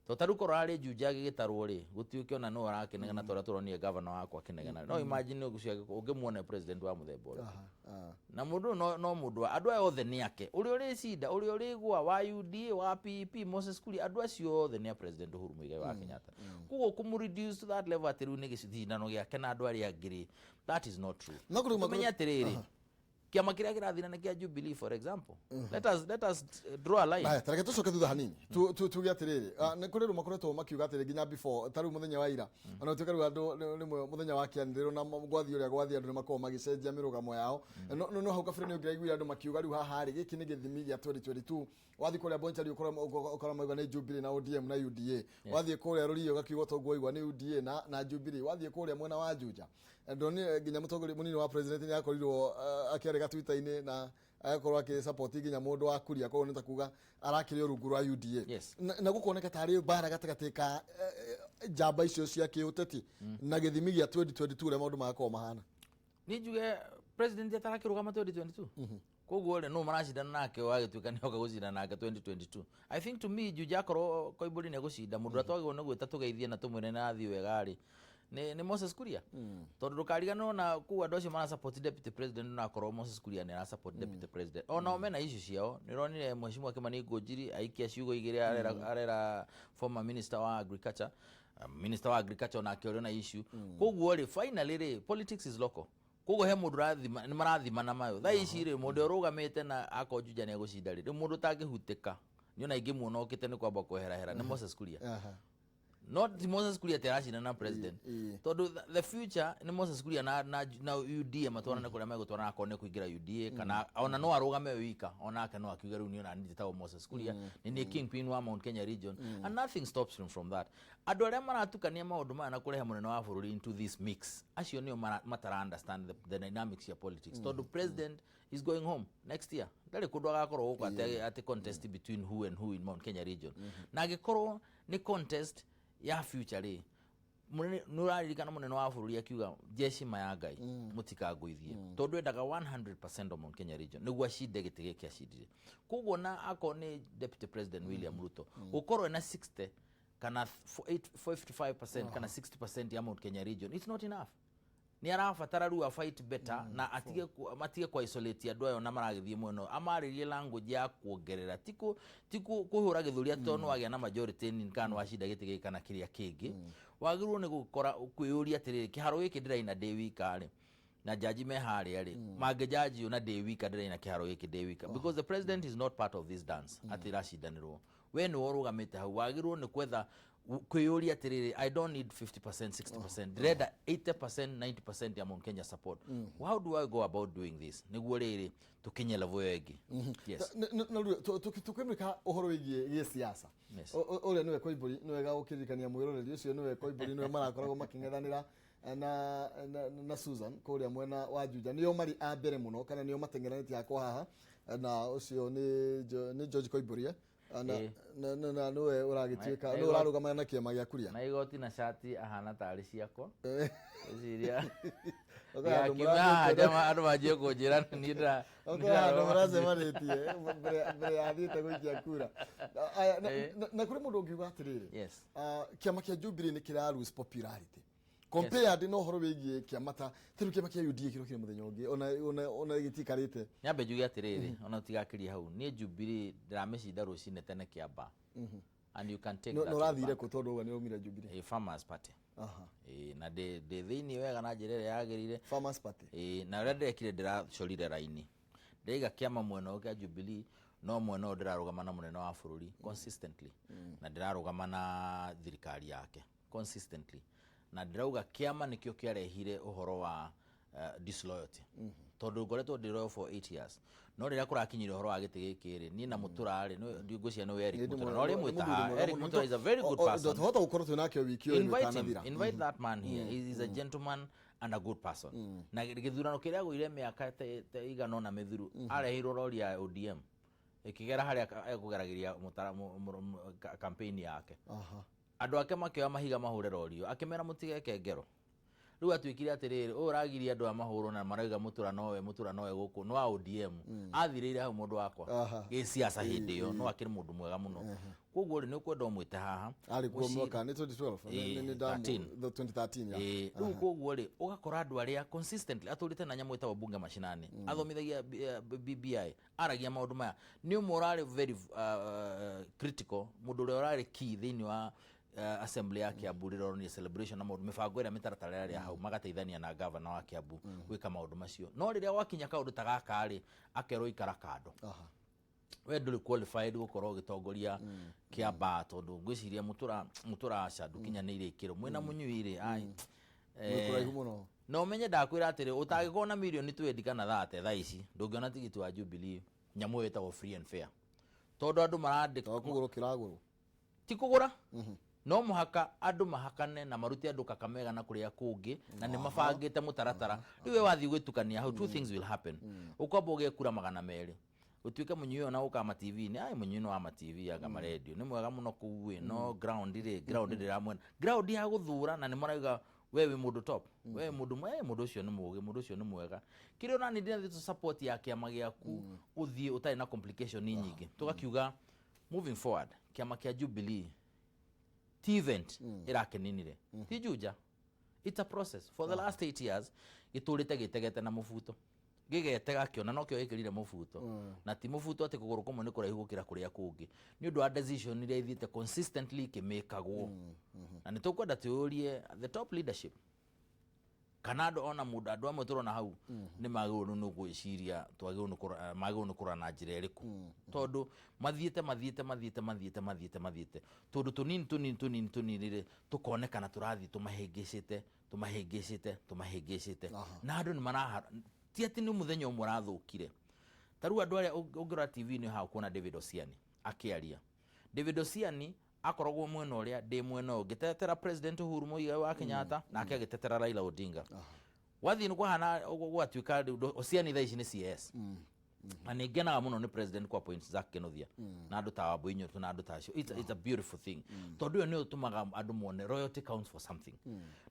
to ta rĩu korwo arĩ Juja agĩgĩtarwo rĩ, gũtuĩke ona nĩwe ũrakĩnegena ta ũrĩa tũronire governor wakwa akĩnegena. No imagine ũcio ũngĩmuona president wa mũthemba ũrĩkũ? Na mũndũ ũyũ no mũndũ wa andũ aya othe nĩ ake, ũrĩa ũrĩcinda, ũrĩa ũrĩgũa, wa UDA, wa PEP, Moses Kuria, andũ acio othe nĩ a President Uhuru Muigai wa Kenyatta. Koguo kũmũ reduce to that level atĩ rĩu nĩ gĩcindano gĩake na andũ arĩa angĩ rĩ, that is not true. No kũrĩ Tũmenye atĩrĩrĩ, kĩama kĩrĩa kĩrathiĩ na nĩ kĩa Jubilee, for example. Let us draw a line. Aya, tareke tucoke thutha hanini. Tuge atĩrĩrĩ, nĩ kũrĩ andũ makoretwo makiuga atĩrĩ nginya before, ta rĩu mũthenya wa ira, ona gũtuĩka rĩu andũ rĩmwe mũthenya wa kĩanĩrĩro na gwathiĩ ũrĩa gwathiĩ, andũ nĩ makoragwo magĩcenjia mĩrũgamo yao. No hau kabere nĩ ũngĩraiguire andũ makiuga rĩu haha rĩ, gĩkĩ nĩ gĩthimi gĩa 2022. Wathiĩ kũrĩa Bonchari ũkora mauga nĩ Jubilee na ODM na UDA. Wathiĩ kũrĩa Rũriĩ ũgakiuga toguo waigua nĩ UDA na Jubilee. Wathiĩ kũrĩa mwena wa Juja, ndonire nginya mũtongoria mũnini wa president nĩ akorirwo akĩarĩka Twitter-inĩ na agakorwo akĩ support nginya mũndũ wa Kuria, koguo nĩ ta kuga arakĩrĩ o rungu rwa UDA. Na gũkoneka tarĩ mbara gatagatĩ ka njamba icio cia kĩũteti na gĩthimi gĩa 2022 ũrĩa maũndũ magakorwo mahana. Niĩ njuge president atarakĩrũgama 2022, koguo rĩ, nũ maracindana nake wagĩtuĩka nĩoka gũcindana nake 2022? I think to me, Juja akorwo Koimbũri nĩ egũcinda, mũndũ ũrĩa twagĩrĩirwo nĩ gwĩta tũgeithie na tũmwĩre nĩ athiĩ wega rĩ, nĩ Moses Kuria, tondũ ndũkariganĩrwo na kũu andũ acio mara support deputy president, na akorwo Moses Kuria nĩ ara support deputy president, onao mena issue ciao. Nĩ ũronire Mheshimiwa Kimani Ngunjiri aikia ciugo igĩrĩ, arera former minister wa agriculture, minister wa agriculture onake ũrĩ na issue. Koguo rĩ, finally rĩ, politics is local. Koguo he mũndũ ũrathima, nĩ marathimana mayo thaa ici rĩ, mũndũ ũrũgamĩte na akorwo Juja nĩ egũcinda rĩ, rĩu mũndũ ũtangĩhutĩka Niĩ ona ingĩmuona okĩte nĩ kwamba kweherahera nĩ Moses Kuria. No ti Moses Kuria atĩ aracindana na president, tondũ the future nĩ Moses Kuria na UDA matwarane kũrĩa megũtwarana, akorwo nĩ kũingĩra UDA kana ona no arũgame wika, onake no akiuge rĩu niĩ ona niĩ njĩtagwo Moses Kuria, nĩ niĩ kingpin wa Mount Kenya region, and nothing stops him from that. Andũ arĩa maratukania maũndũ maya na kũrehe mũnene wa bũrũri into this mix, acio nĩo matara understand the dynamics ya politics, tondũ president is going home next year, ndarĩ kũndũ agakorwo gũkũ atĩ contest between who and who in Mount Kenya region. Na angĩkorwo nĩ contest ya future rĩ, mũnene nĩ ũraririkana mũnene wa bũrũri akiuga njecima ya Ngai mũtikangũithie, tondũ endaga 100% of Mount Kenya region nĩguo acinde gĩtĩ gĩkĩ acindire. Koguo na akorwo nĩ Deputy President William Ruto gũkorwo ena 60 kana 55% kana 60% ya Mount Kenya region, it's not enough. Nĩ arabatara rĩu a fight better na matige ku isolate andũ ayo na maragĩthiĩ mwena ũyũ, amarĩrie language ya kuongerera, ti kũhũra gĩthũri atĩ tondũ nĩwagĩa na majority nini kana nĩwacinda gĩtĩ gĩkĩ kana kĩrĩa kĩngĩ. Wagĩrĩirwo nĩ gũkora kwĩyũria atĩrĩrĩ, kĩharo gĩkĩ ndĩraina ndĩ wika rĩ, na jaji me harĩa rĩ, mangĩjaji na ndĩ wika ndĩraina kĩharo gĩkĩ ndĩ wika, because the president is not part of this dance atĩ ĩracindanĩrwo. We nĩwe ũrũgamĩte hau, wagĩrĩirwo nĩ kwetha kwĩyũria atĩrĩrĩ, I don't need 50%, 60%, ndĩrenda 80%, 90% ya Mount Kenya support. How do I go about doing this nĩguo rĩrĩ tũkinye level ĩyo ĩngĩ? Yes. Na rĩu tũkĩmĩka ũhoro wĩgiĩ gĩsiasa, ũrĩa nĩwe Koimbũri, nĩ wega gũkĩririkania mwĩroreri ũcio nĩwe Koimbũri, nĩwe marakoragwo makĩng'ethanĩra na Susan kũrĩa mwena wa Juja. Nĩo marĩ a mbere mũno kana nĩo mateng'eranĩtie hakwa haha, na ũcio nĩ George Koimbũri, eh? Na na nĩwe ũragĩtuĩka nĩwe ũrarũgamana na kĩama gĩa Kuria. Na igoti na cati ahana tarĩ ciakwa, ngwĩciria Ũkora andũ ngakiuma haha andũ manjie kũnjĩra niĩ ũkora andũ maracemanĩtie mbere ya athiĩte gũikia kura. Aya, na kũrĩ mũndũ ũngiuga atĩrĩrĩ, kĩama kĩa Jubilee nĩ kĩra lose popularity compared na ũhoro wĩgiĩ kĩama ta rĩu kĩama kĩa UDA kĩrokire mũthenya ũngĩ ona gĩtikarĩte. Nyambe njuge atĩrĩrĩ, ona ũtigakĩrie hau, niĩ Jubilee ndĩramĩcinda rũcinĩ tene Kĩamba, and you can take that na to the ũrathire bank. Kũ tondũ ũguo nĩ ũraumire Jubilee? Farmers Party. Na ndĩ thĩinĩ wega na njĩra ĩrĩa yagĩrĩire. Farmers Party. Ĩ, na ũrĩa ndĩrekire, ndĩracorire raini, ndĩraiga kĩama mwena ũyũ kĩa Jubilee, no mwena ũyũ ndĩrarũgama na mũnene wa bũrũri consistently, na ndĩrarũgama na thirikari yake consistently, na ndĩrauga kĩama nĩkĩo kĩarehire ũhoro wa disloyalty, tondũ ngoretwo ndĩ loyal for 8 years, no rĩrĩa kũrakinyire ũhoro wa gĩtĩ gĩkĩ rĩ, niĩ na Mũtũra rĩ, ngwĩciria nĩwe Eric Mũtũra, na ũrĩa mwĩta haha, Eric Mũtũra is a very good person. Tuhota gũkorwo twĩ nake wiki ũyũ Invite him, ĩtanathira. Invite that man here. He is a gentleman and a good person. Na gĩthurano kĩrĩa agũire mĩaka ta igana ũna mĩthiru, areheirwo rori ya ODM ĩkĩgera harĩa ekũgeragĩria campaign yake. Andũ ake makĩoya mahiga mahũre rori ĩyo, akĩmera mũtigeke ngero. Rĩu atuĩkire atĩrĩrĩ, ũyũ ũragiria andũ aya mahũrwo na marauga Mũtũra nowe, Mũtũra nowe gũkũ nĩ wa ODM, athirĩire hau mũndũ wakwa gĩsiasa hĩndĩ ĩyo, no akĩrĩ mũndũ mwega mũno. Koguo rĩ, nĩ ũkwenda ũmwĩte haha. Arĩ kuo mwaka nĩ 2012? Nĩ 13. The 2013, yeah. Ĩĩ, rĩu koguo rĩ, ũgakora andũ arĩa consistently atũrĩte na nyamũ ĩtagwo bunge mashinani, athomithagia BBI, aragia maũndũ maya, nĩ ũmwe ũrarĩ very critical, mũndũ ũrĩa ũrarĩ key thĩinĩ wa assembly ya Kiambu rĩrĩa ũronire celebration na maũndũ mĩbango ĩrĩa mĩtaratara ĩrĩa hau, magateithania na governor wa Kiambu gwĩka maũndũ macio. No rĩrĩa gwakinya kaũndũ ta gaka rĩ, akerwo ikara kando, we ndũrĩ qualified gũkorwo ũgĩtongoria Kĩamba, tondũ ngwĩciria Mũtũra aca ndũkinyanĩire ikĩro mwĩna mũnyui rĩ ai. Nĩ kũraihu mũno. Na ũmenye ndakwĩra atĩrĩ, ũtangĩkorwo na mirioni 20 kana 30 thaa ici, ndũngĩona tigiti wa Jubilee, nyamũ ĩyo ĩtagwo free and fair, tondũ andũ marandĩka. Tondũ kũgũrũ kĩragũrwo. Ti kũgũra, no mũhaka andũ mahakane na marute andũ Kakamega na kũrĩa kũngĩ, na nĩ mabangĩte mũtaratara. Rĩu we wathiĩ gwĩtukania hau, two things will happen. Ũkwamba ũgĩe kura 200, ũtuĩke mũnyui ũyũ na ũka ma TV-inĩ, ai mũnyui nĩ wa ma TV anga ma radio nĩ mwega mũno kũu ĩ, no ground rĩ, ground ndĩramwena, ground ya gũthura, na nĩ marauga we wĩ mũndũ top, we wĩ mũndũ mũndũ ũcio nĩ mũgĩ, mũndũ ũcio nĩ mwega. Kĩrĩa ũrani ndĩrathiĩ support ya kĩama gĩaku, ũthiĩ ũtarĩ na complication nyingĩ. Tũgakiuga moving forward, kĩama kĩa Jubilee ti event ĩrakeninire, ti Juja, it's a process. For the last 8 years gĩtũrĩte gĩtegete na mũbuto, gĩgetega kĩona nokĩo gĩkĩrire mũbuto, na ti mũbuto atĩ kũgũrũ kũmwe nĩ kũraihu gũkĩra kũrĩa kũngĩ, nĩ ũndũ wa decision iria ithiĩte consistently ikĩmĩkagwo. Na nĩ tũkwenda twĩyũrie the top leadership. Kana andũ ona mũndũ, andũ amwe tũrona hau nĩ magĩrĩirwo nĩ gwĩciria twagĩrĩirwo nĩ kũrora, magĩrĩirwo nĩ kũrora na njĩra ĩrĩkũ, tondũ mathiĩte mathiĩte mathiĩte mathiĩte mathiĩte mathiĩte tũndũ tũnini tũnini tũnini tũnini rĩ, tũkonekana tũrathiĩ tũmahĩngĩcĩte, tũmahĩngĩcĩte, tũmahĩngĩcĩte. Na andũ nĩ maraha, ti atĩ nĩ mũthenya ũmwe ũrathũkire. Ta rĩu andũ arĩa ũngĩrora TV-inĩ haha ũkuona David Osiani akĩaria. David Osiani akoragwo mwena ũrĩa ndĩ mwena ũyũ ngĩtetera President Uhuru Muigai wa Kenyatta, nake agĩtetera Raila Odinga. Gwathiĩ nĩ kwahana gwatuĩka rĩu Osiani thaa ici nĩ CS, na nĩ ngenaga mũno nĩ president kwa appoint Zack Kinuthia na andũ ta Wambui Nyũtũ na andũ ta acio. It's a beautiful thing, tondũ ĩyo nĩyo ĩtũmaga andũ mone royalty counts for something.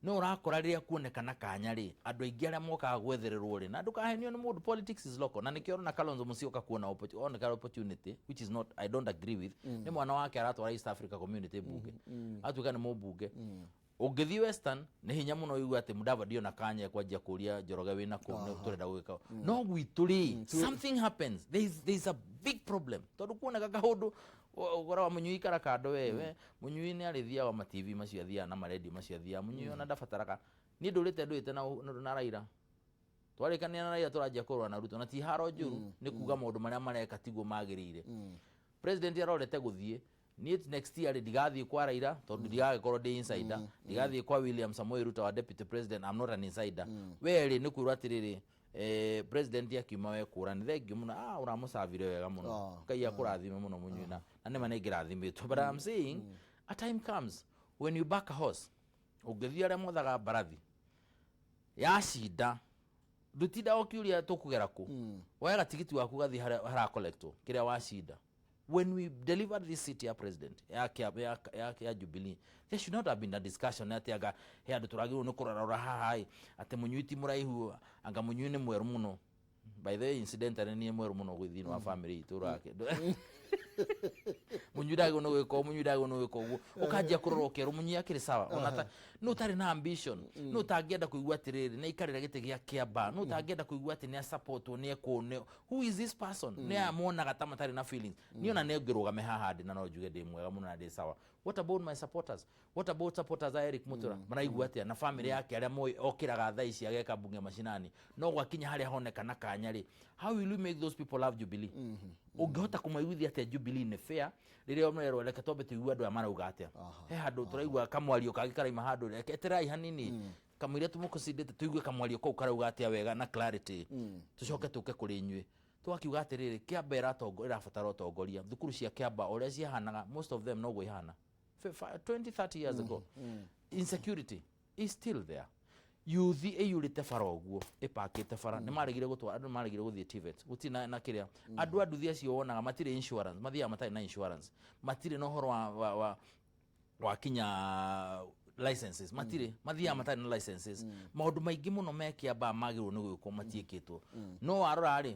No ũrakora rĩrĩa kuonekana kanya rĩ, andũ aingĩ arĩa mokaga gwethererwo rĩ, na ndũkahenio nĩ mũndũ, politics is local, na nĩkĩo ũrona Kalonzo Musyoka kuona oneka opportunity, which is not, I don't agree with. Nĩ mwana wake aratwara East Africa Community bunge, atuĩka nĩ mũmbunge. Ũngĩthiĩ Western nĩ hinya mũno ũigue atĩ Mudavadi ona kanya kwanjia kũria Njoroge wĩna kũ nĩ tũrenda gwĩka. No gwitũ rĩ, something happens, there is a big problem, tondũ kuoneka kaũndũ ũgora wa mũnyui ikara kando. We mũnyui nĩ arĩthiaga ma TV macio athiaga na marendio macio athiaga. Mũnyui ona ndabataraga. Niĩ ndũrĩte ndũĩte na Raila, twarĩkania na Raila, tũranjia kũrũa na Ruto, na ti haro njũru, nĩ kuga maũndũ marĩa mareka tiguo magĩrĩire. President arorete gũthiĩ, niĩ next year rĩ, ndigathiĩ kwa Raila tondũ ndigagĩkorwo ndĩ insider, ndigathiĩ kwa William Samoei Ruto wa deputy president, I'm not an insider. We rĩ, nĩ kwĩrwo atĩrĩrĩ, president akiuma we kũra nĩ thengiũ mũno. Ah, ũramũcavire wega mũno. Ngai akũrathime mũno mũnyui, na nĩma nĩ ngĩrathimĩtwo, but I'm saying a time comes when you back a horse. Ũngĩthiĩ arĩa mothaga mbarathi yacinda, ndũtindaga ũkĩũria tũkũgera kũ, woyaga tigiti waku ũgathiĩ harĩa haracollectwo kĩrĩa wacinda. When we delivered this city ya president ya Jubilee, there should not have been a discussion atĩ anga he andũ tũragĩrĩirwo nĩ kũrora haha ĩ, atĩ mũnyui ti mũraihu, anga mũnyui nĩ mwerũ mũno. By the way, incidentally, niĩ mwerũ mũno gwĩ thĩinĩ wa family itũ rake. Mũnyui ndagĩrĩirwo nĩ gwĩka ũũ, mũnyui ndagĩrĩirwo nĩ gwĩka ũguo. Ũkanjia kũrora ũkerwo mũnyui akĩrĩ sawa, ona ta nũ ũtarĩ na ambition, nũ ũtangĩenda kũigua atĩrĩrĩ nĩ aikarĩra gĩtĩ gĩa kĩamba, nũ ũtangĩenda kũigua atĩ nĩ asupportwo, nĩ ekwo nĩ, who is this person? Nĩ aya monaga ta matarĩ na feelings. Niĩ ona nĩ ngĩrũgame haha ndĩ na no njuge ndĩ mwega mũno na ndĩ sawa. What about my supporters? What about supporters a Eric Mutura? Maraigua atĩa na family yake arĩa moĩ okĩraga thaa ici ageka bunge macinani? No gwakinya harĩa honekana kanya rĩ, how will you make those people love Jubilee? Ũngĩhota kũmaiguithia atĩa Jubilee nĩ fair rĩrĩa merwo reke twambe tũigue andũ aya marauga atĩa? He handũ tũraigua kamwario kangĩ karaima handũ, reke etererai hanini kamũira tũmũkũcindĩte, tũigue kamwario kau karauga atĩa wega na clarity, tũcoke tũke kũrĩ inyuĩ. Tũgakiuga atĩrĩrĩ, Kĩamba ĩrabatara ũtongoria. Thukuru cia Kĩamba ũrĩa cihanaga, most of them noguo ihana 20 30 years ago. Insecurity is still there. Yuthi ĩiyũrĩte bara ũguo, ĩpakĩte bara, nĩ maregire gũtwara andũ, nĩ maregire gũthiĩ TVET, gũtirĩ na kĩrĩa. Andũ a nduthi acio wonaga matirĩ insurance, mathiaga matarĩ na insurance, matirĩ na ũhoro wa kinya licenses, matirĩ, mathiaga matarĩ na licenses. Maũndũ maingĩ mũno me Kĩamba magĩrĩirwo nĩ gwĩkwo matiĩkĩtwo. No warora rĩ,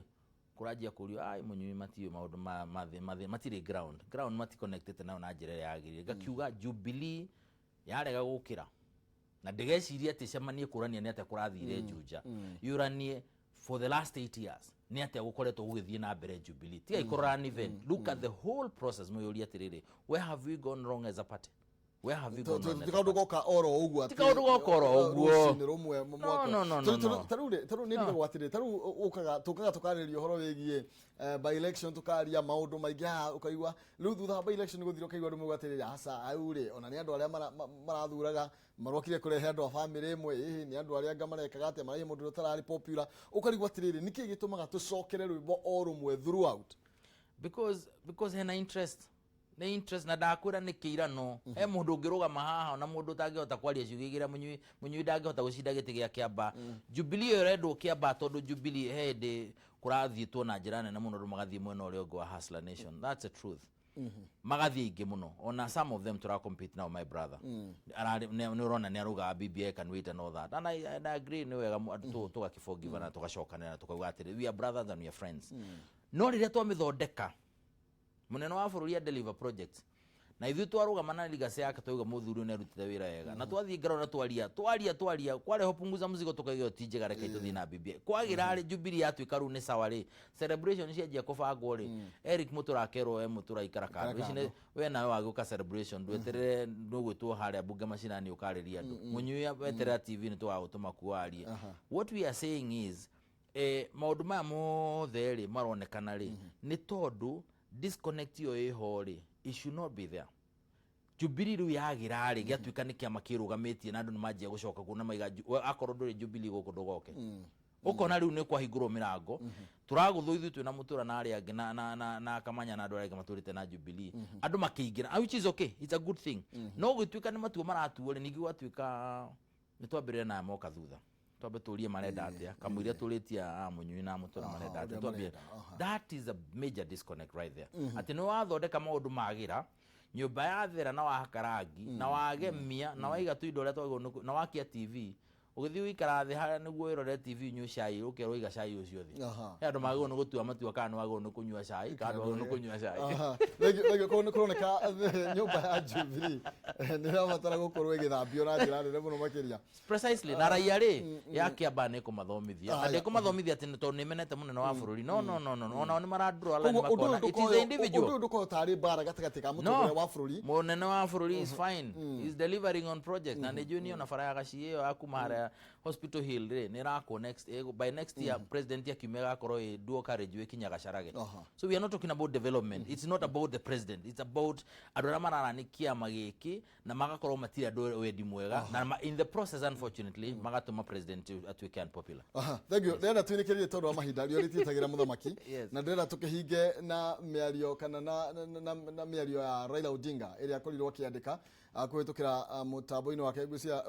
kũranjia kũrio ai mũnyui matiũĩ maũndũ matirĩ ground maticonnected nayo na njĩra ĩrĩa yagĩrĩire. Ngakiuga Jubilee yarega gũkĩra na ndĩgeciria atĩ cemanie kũrania nĩ atĩa kũrathire Juja, yũranie for the last 8 years nĩ atĩa gũkoretwo gũgĩthiĩ na mbere Jubilee. Tigai kũrora an event, look at the whole process. Mwĩyũrie atĩrĩrĩ, where have we gone wrong as a party? Where have we gone wrong as Ti a kaũndũ party? Goka oro ũguo. Ti kaũndũ goka oro ũguo. Rũcinĩ rũmwe. No, no, no, no, no. Tarĩu rĩ, tarĩu nĩ ndigagwo atĩrĩ, tarĩu ũkaga tũkaga tũkarĩria ũhoro wĩgiĩ by election, tũkaria maũndũ maingĩ haha, ũkaigua rĩu thutha wa by election gũthira, ũkaigua andũ mauga atĩrĩrĩ, aca au rĩ, ona nĩ andũ arĩa marathuraga marokire kũrehe andũ a bamĩrĩ ĩmwe, ĩhĩ nĩ andũ arĩa anga marekaga atĩa, maraihe mũndũ ũrĩa ũtararĩ popular. Ũkarigwo atĩrĩrĩ, nĩkĩ gĩtũmaga tũcokere rwĩmbo o rũmwe throughout? Because hena interest, nĩ interest, na ndakwĩra nĩ kĩirano. He mũndũ ũngĩrũgama haha ona mũndũ ũtangĩhota kwaria ciugo igĩrĩ, mũnyui mũnyui ndangĩhota gũcinda gĩtĩ gĩa Kĩamba. Jubilee ĩyo ĩrendwo Kĩamba tondũ Jubilee he hĩndĩ kũrathiĩtwo na njĩra nene mũno, andũ magathiĩ mwena ũrĩa ũngĩ wa Hustler Nation. That's the truth. Magathiĩ aingĩ mũno, ona some of them tũra compete now. My brother ararĩ nĩ ũrona nĩ araugaga BBI can wait and all that, and I agree. Nĩ wega andũ tũgakĩforgive na tũgacokanĩra na tũkauga atĩrĩ, we are brothers and we are friends. No rĩrĩa twamĩthondeka, mũnene wa bũrũri a deliver projects. Na ithuĩ twarũgama na legacy yake, twauga mũthuri ũyũ nĩarutĩte wĩra wega, na twathiĩ ngarũ na twaria twaria twaria kwareho punguza mzigo, tukaiga ĩyo ti njega, reke tũthiĩ na BBI. Kwagĩra rĩ, Jubilee yatuĩka rĩu nĩ sawa rĩ, celebration cianjia kũbangwo rĩ, Eric Mũtũra akerwo, we Mũtũra ikara kando. Ici nĩ we nawe wagĩũka celebration, ndweterere nũgwĩtwo harĩa bunge macinani ũkarĩria andũ mũnyuya, weterera TV nĩ tũgagũtũma kuo warie. What we are saying is, maũndũ maya mothe rĩ maronekana rĩ nĩ tondũ disconnect ĩyo ĩho rĩ, it should not be there. Jubilee rĩu yagĩra rĩ, gĩatuĩka nĩ kĩama kĩrũgamĩtie na andũ nĩ manjia gũcoka kuo na maiga we akorwo ndũrĩ Jubilee gũkũ ndũgoke. Ũkona rĩu nĩ kwahingũrwo mĩrango, tũragũthwo ithuĩ twĩna Mũtũra na arĩa angĩ na Kamanya na andũ arĩa angĩ matũrĩte na Jubilee, andũ makĩingĩra, which is okay, it's a good thing. No gũgĩtuĩka nĩ matuo maratuo rĩ, ningĩ gwatuĩka nĩ twambĩrĩre na moka thutha, twambe tũrie marenda atĩa, kamũiria tũrĩtie a Mũnyui na Mũtũra marenda atĩa. Ũrĩa twambie marenda, aha. That is a major disconnect right there, atĩ nĩ wathondeka maũndũ magĩra, nyũmba yathera na wahaka rangi na wagemia na waiga tũindo ũrĩa twagĩrĩirwo na wakia TV, ũgĩthiĩ gũikara thĩ harĩa nĩguo wĩrore TV, ũnyue cai, ũkerwo iga cai ũcio thĩ. He andũ magĩrĩirwo nĩ gũtua matua kana nĩ wagĩrĩirwo nĩ kũnyua cai kana ndwagĩrĩirwo nĩ kũnyua cai. Aha. Thank you, thank you. Koguo nĩ kũroneka nyũmba ya Jubilee nĩ ĩrabatara gũkorwo ĩgĩthambio na njĩra nene mũno makĩria. Precisely, na raia rĩ ya Kĩamba nĩ kũmathomithia, na Aya. ndĩkũmathomithia atĩ nĩ tondũ nĩ menete mũnene wa bũrũri. No, no, no, no, no, onao nĩ maradraw line, Koguo ũndũ makona ũyũ it is the individual. Ũndũ ũyũ ndũkorwo tarĩ mbara gatagatĩ ka mũtongoria wa bũrũri. Mũnene wa bũrũri is fine, is delivering on project, na nĩ njũĩ niĩ ona bara ya Gaci ĩyo ya kuma harĩa Hospital Hill rĩ nĩ ĩrakwo next, by next year president akiumia ĩgakorwo ĩ dual carriage ĩkinya Gacharage. So we are not talking about development. It's not about the president, it's about andũ arĩa mararani kĩama gĩkĩ na magakorwo matirĩ andũ wendi mwega, na in the process, unfortunately, magatũma president atuĩke unpopular. Aha, thank you. Ndĩrenda twinĩkĩrĩrie tondũ wa mahinda rĩo rĩtiĩtagĩra mũthamaki. Na ndĩrenda tũkĩhinge na mĩario kana na mĩario ya Raila Odinga ĩrĩa akorirwo akĩandĩka kũhĩtũkĩra mũtambo-inĩ wake, ngwĩciria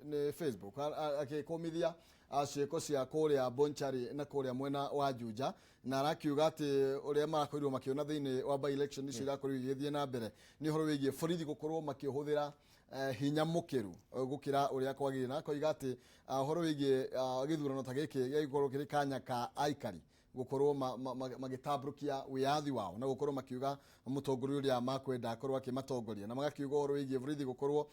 nĩ Facebook, akĩkũmithia ciĩko cia kũrĩa Bonchari na kũrĩa mwena wa Juja, na arakiuga atĩ ũrĩa marakorirwo makĩona thĩinĩ wa by election icio irakorirwo igĩthiĩ na mbere nĩ ũhoro wĩgiĩ borithi gũkorwo makĩhũthĩra hinya mũkĩru gũkĩra ũrĩa kwagĩrĩire, na akoiga atĩ ũhoro wĩgiĩ gĩthurano ta gĩkĩ gĩgĩkorwo kĩrĩ kanya ka aikari gũkorwo magĩtambũrũkia wĩyathi wao na gũkorwo makiuga mũtongoria ũrĩa makwenda akorwo akĩmatongoria, na magakiuga ũhoro wĩgiĩ borithi gũkorwo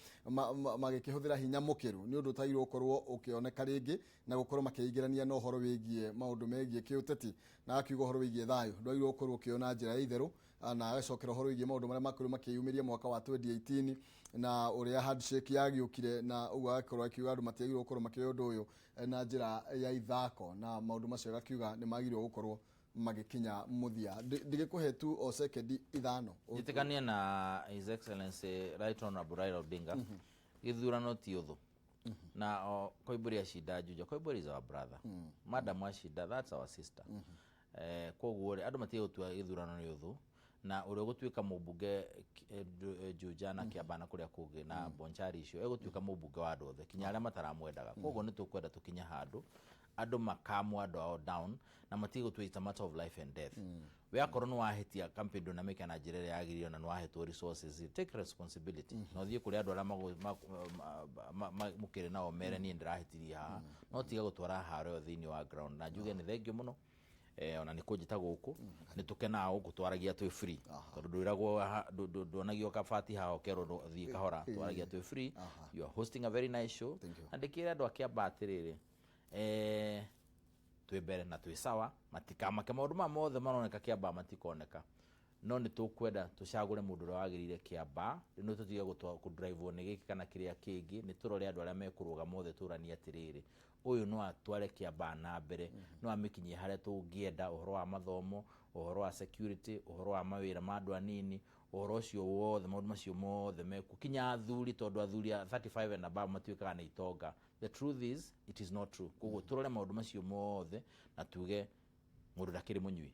magĩkĩhũthĩra hinya mũkĩru nĩ ũndũ ũtagĩrĩirwo gũkorwo ũkĩoneka rĩngĩ, na gũkorwo makĩingĩrania na ũhoro wĩgiĩ maũndũ megiĩ kĩũteti, na agakiuga ũhoro wĩgiĩ thayũ ndwagĩrĩirwo gũkorwo ũkĩona njĩra ya itherũ, na agacokera ũhoro wĩgiĩ maũndũ marĩa makorirwo makĩyumĩria mwaka wa 2018 na ũrĩa handshake yagĩũkire, na ũguo agakorwo akiuga andũ matiagĩrĩirwo gũkorwo makĩoya ũndũ ũyũ na njĩra ya ithako, na maũndũ macio agakiuga nĩ magĩrĩirwo gũkorwo magĩkinya mũthia. Ndigĩkũhe tu o sekendi 5. Njĩtĩkanie na His Excellency Right Honorable Raila Odinga, gĩthurano ti ũthũ na o Koimbũri acinda Juja, Koimbũri is our brother, madam acinda, that's our sister. Koguo rĩ, andũ matige gũtua gĩthurano nĩ ũthũ, na ũrĩa ũgũtuĩka mũmbunge Juja na Kĩamba na kũrĩa kũngĩ na Bonchari icio egũtuĩka mũmbunge wa andũ othe kinya arĩa mataramwendaga. Koguo nĩ tũkwenda tũkinye handũ andũ makamũ andũ ao down na matige gũtua it's a matter of life and death. We akorwo nĩ wahĩtia campaign, ndũnamĩka na njĩra ĩrĩa yagĩrĩire na nĩ wahetwo resources, take responsibility na ũthiĩ kũrĩ andũ arĩa mũkĩrĩ nao mere niĩ ndĩrahĩtirie haha, no tiga gũtwara haro ĩyo thĩinĩ wa ground. Na njuge nĩ thengio mũno ona nĩ kũnjĩta gũkũ, nĩ tũkenaga gũkũ twaragia twĩ free, tondũ ndwĩragwo nduonagio kabati haha ũkerwo thiĩ kahora, twaragia twĩ free. You are hosting a very nice show. Thank you. Na ndĩkĩre andũ a Kĩamba atĩrĩrĩ, twĩ mbere na twĩ sawa, matikamake maũndũ maya mothe maroneka Kĩamba matikoneka, no nĩ tũkwenda tũcagũre mũndũ ũrĩa wagĩrĩire Kĩamba. Rĩu nĩ tũtige kũdrive nĩ gĩkĩ kana kĩrĩa kĩngĩ, nĩ tũrore andũ arĩa mekũrũgama othe, tũranie atĩrĩrĩ, ũyũ no atware Kĩamba na mbere, no amĩkinyie harĩa tũngĩenda, ũhoro wa mathomo, ũhoro wa security, ũhoro wa mawĩra ma andũ anini, ũhoro ũcio wothe, maũndũ macio mothe mekuo, kinya athuri, tondũ athuri a 35 and above matuĩkaga nĩ itonga. The truth is it is not true. Koguo tũrore maũndũ macio mothe na tuge mũndũ ndakĩrĩ mũnyui.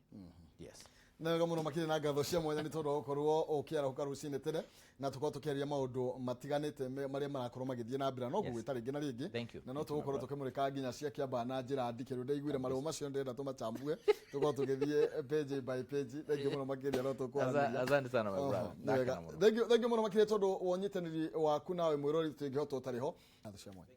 Yes. Na wega mũno makĩria, na ngatho cia mwanya nĩ tondũ wa gũkorwo ũkĩarahũka rũcinĩ tene na tũkorwo tũkĩaria maũndũ matiganĩte marĩa marakorwo magĩthiĩ na mbere, no ngũgwĩta rĩngĩ na rĩngĩ. Thank you. Na no tũgũkorwo tũkĩmũrĩka nginya cia Kĩamba na njĩra ndikĩru. Ndaiguire marũa macio, ndĩrenda tũmachambue, tũkorwo tũgĩthiĩ page by page. Thank you mũno makĩria, no tũkwaranĩria. Asante sana, my brother. Nĩ wega. Ndakena mũno. Thank you, thank you mũno makĩria tondũ wa ũnyitanĩri waku nawe mwĩrori, tũtingĩhota ũtarĩ ho. Ngatho cia mwanya.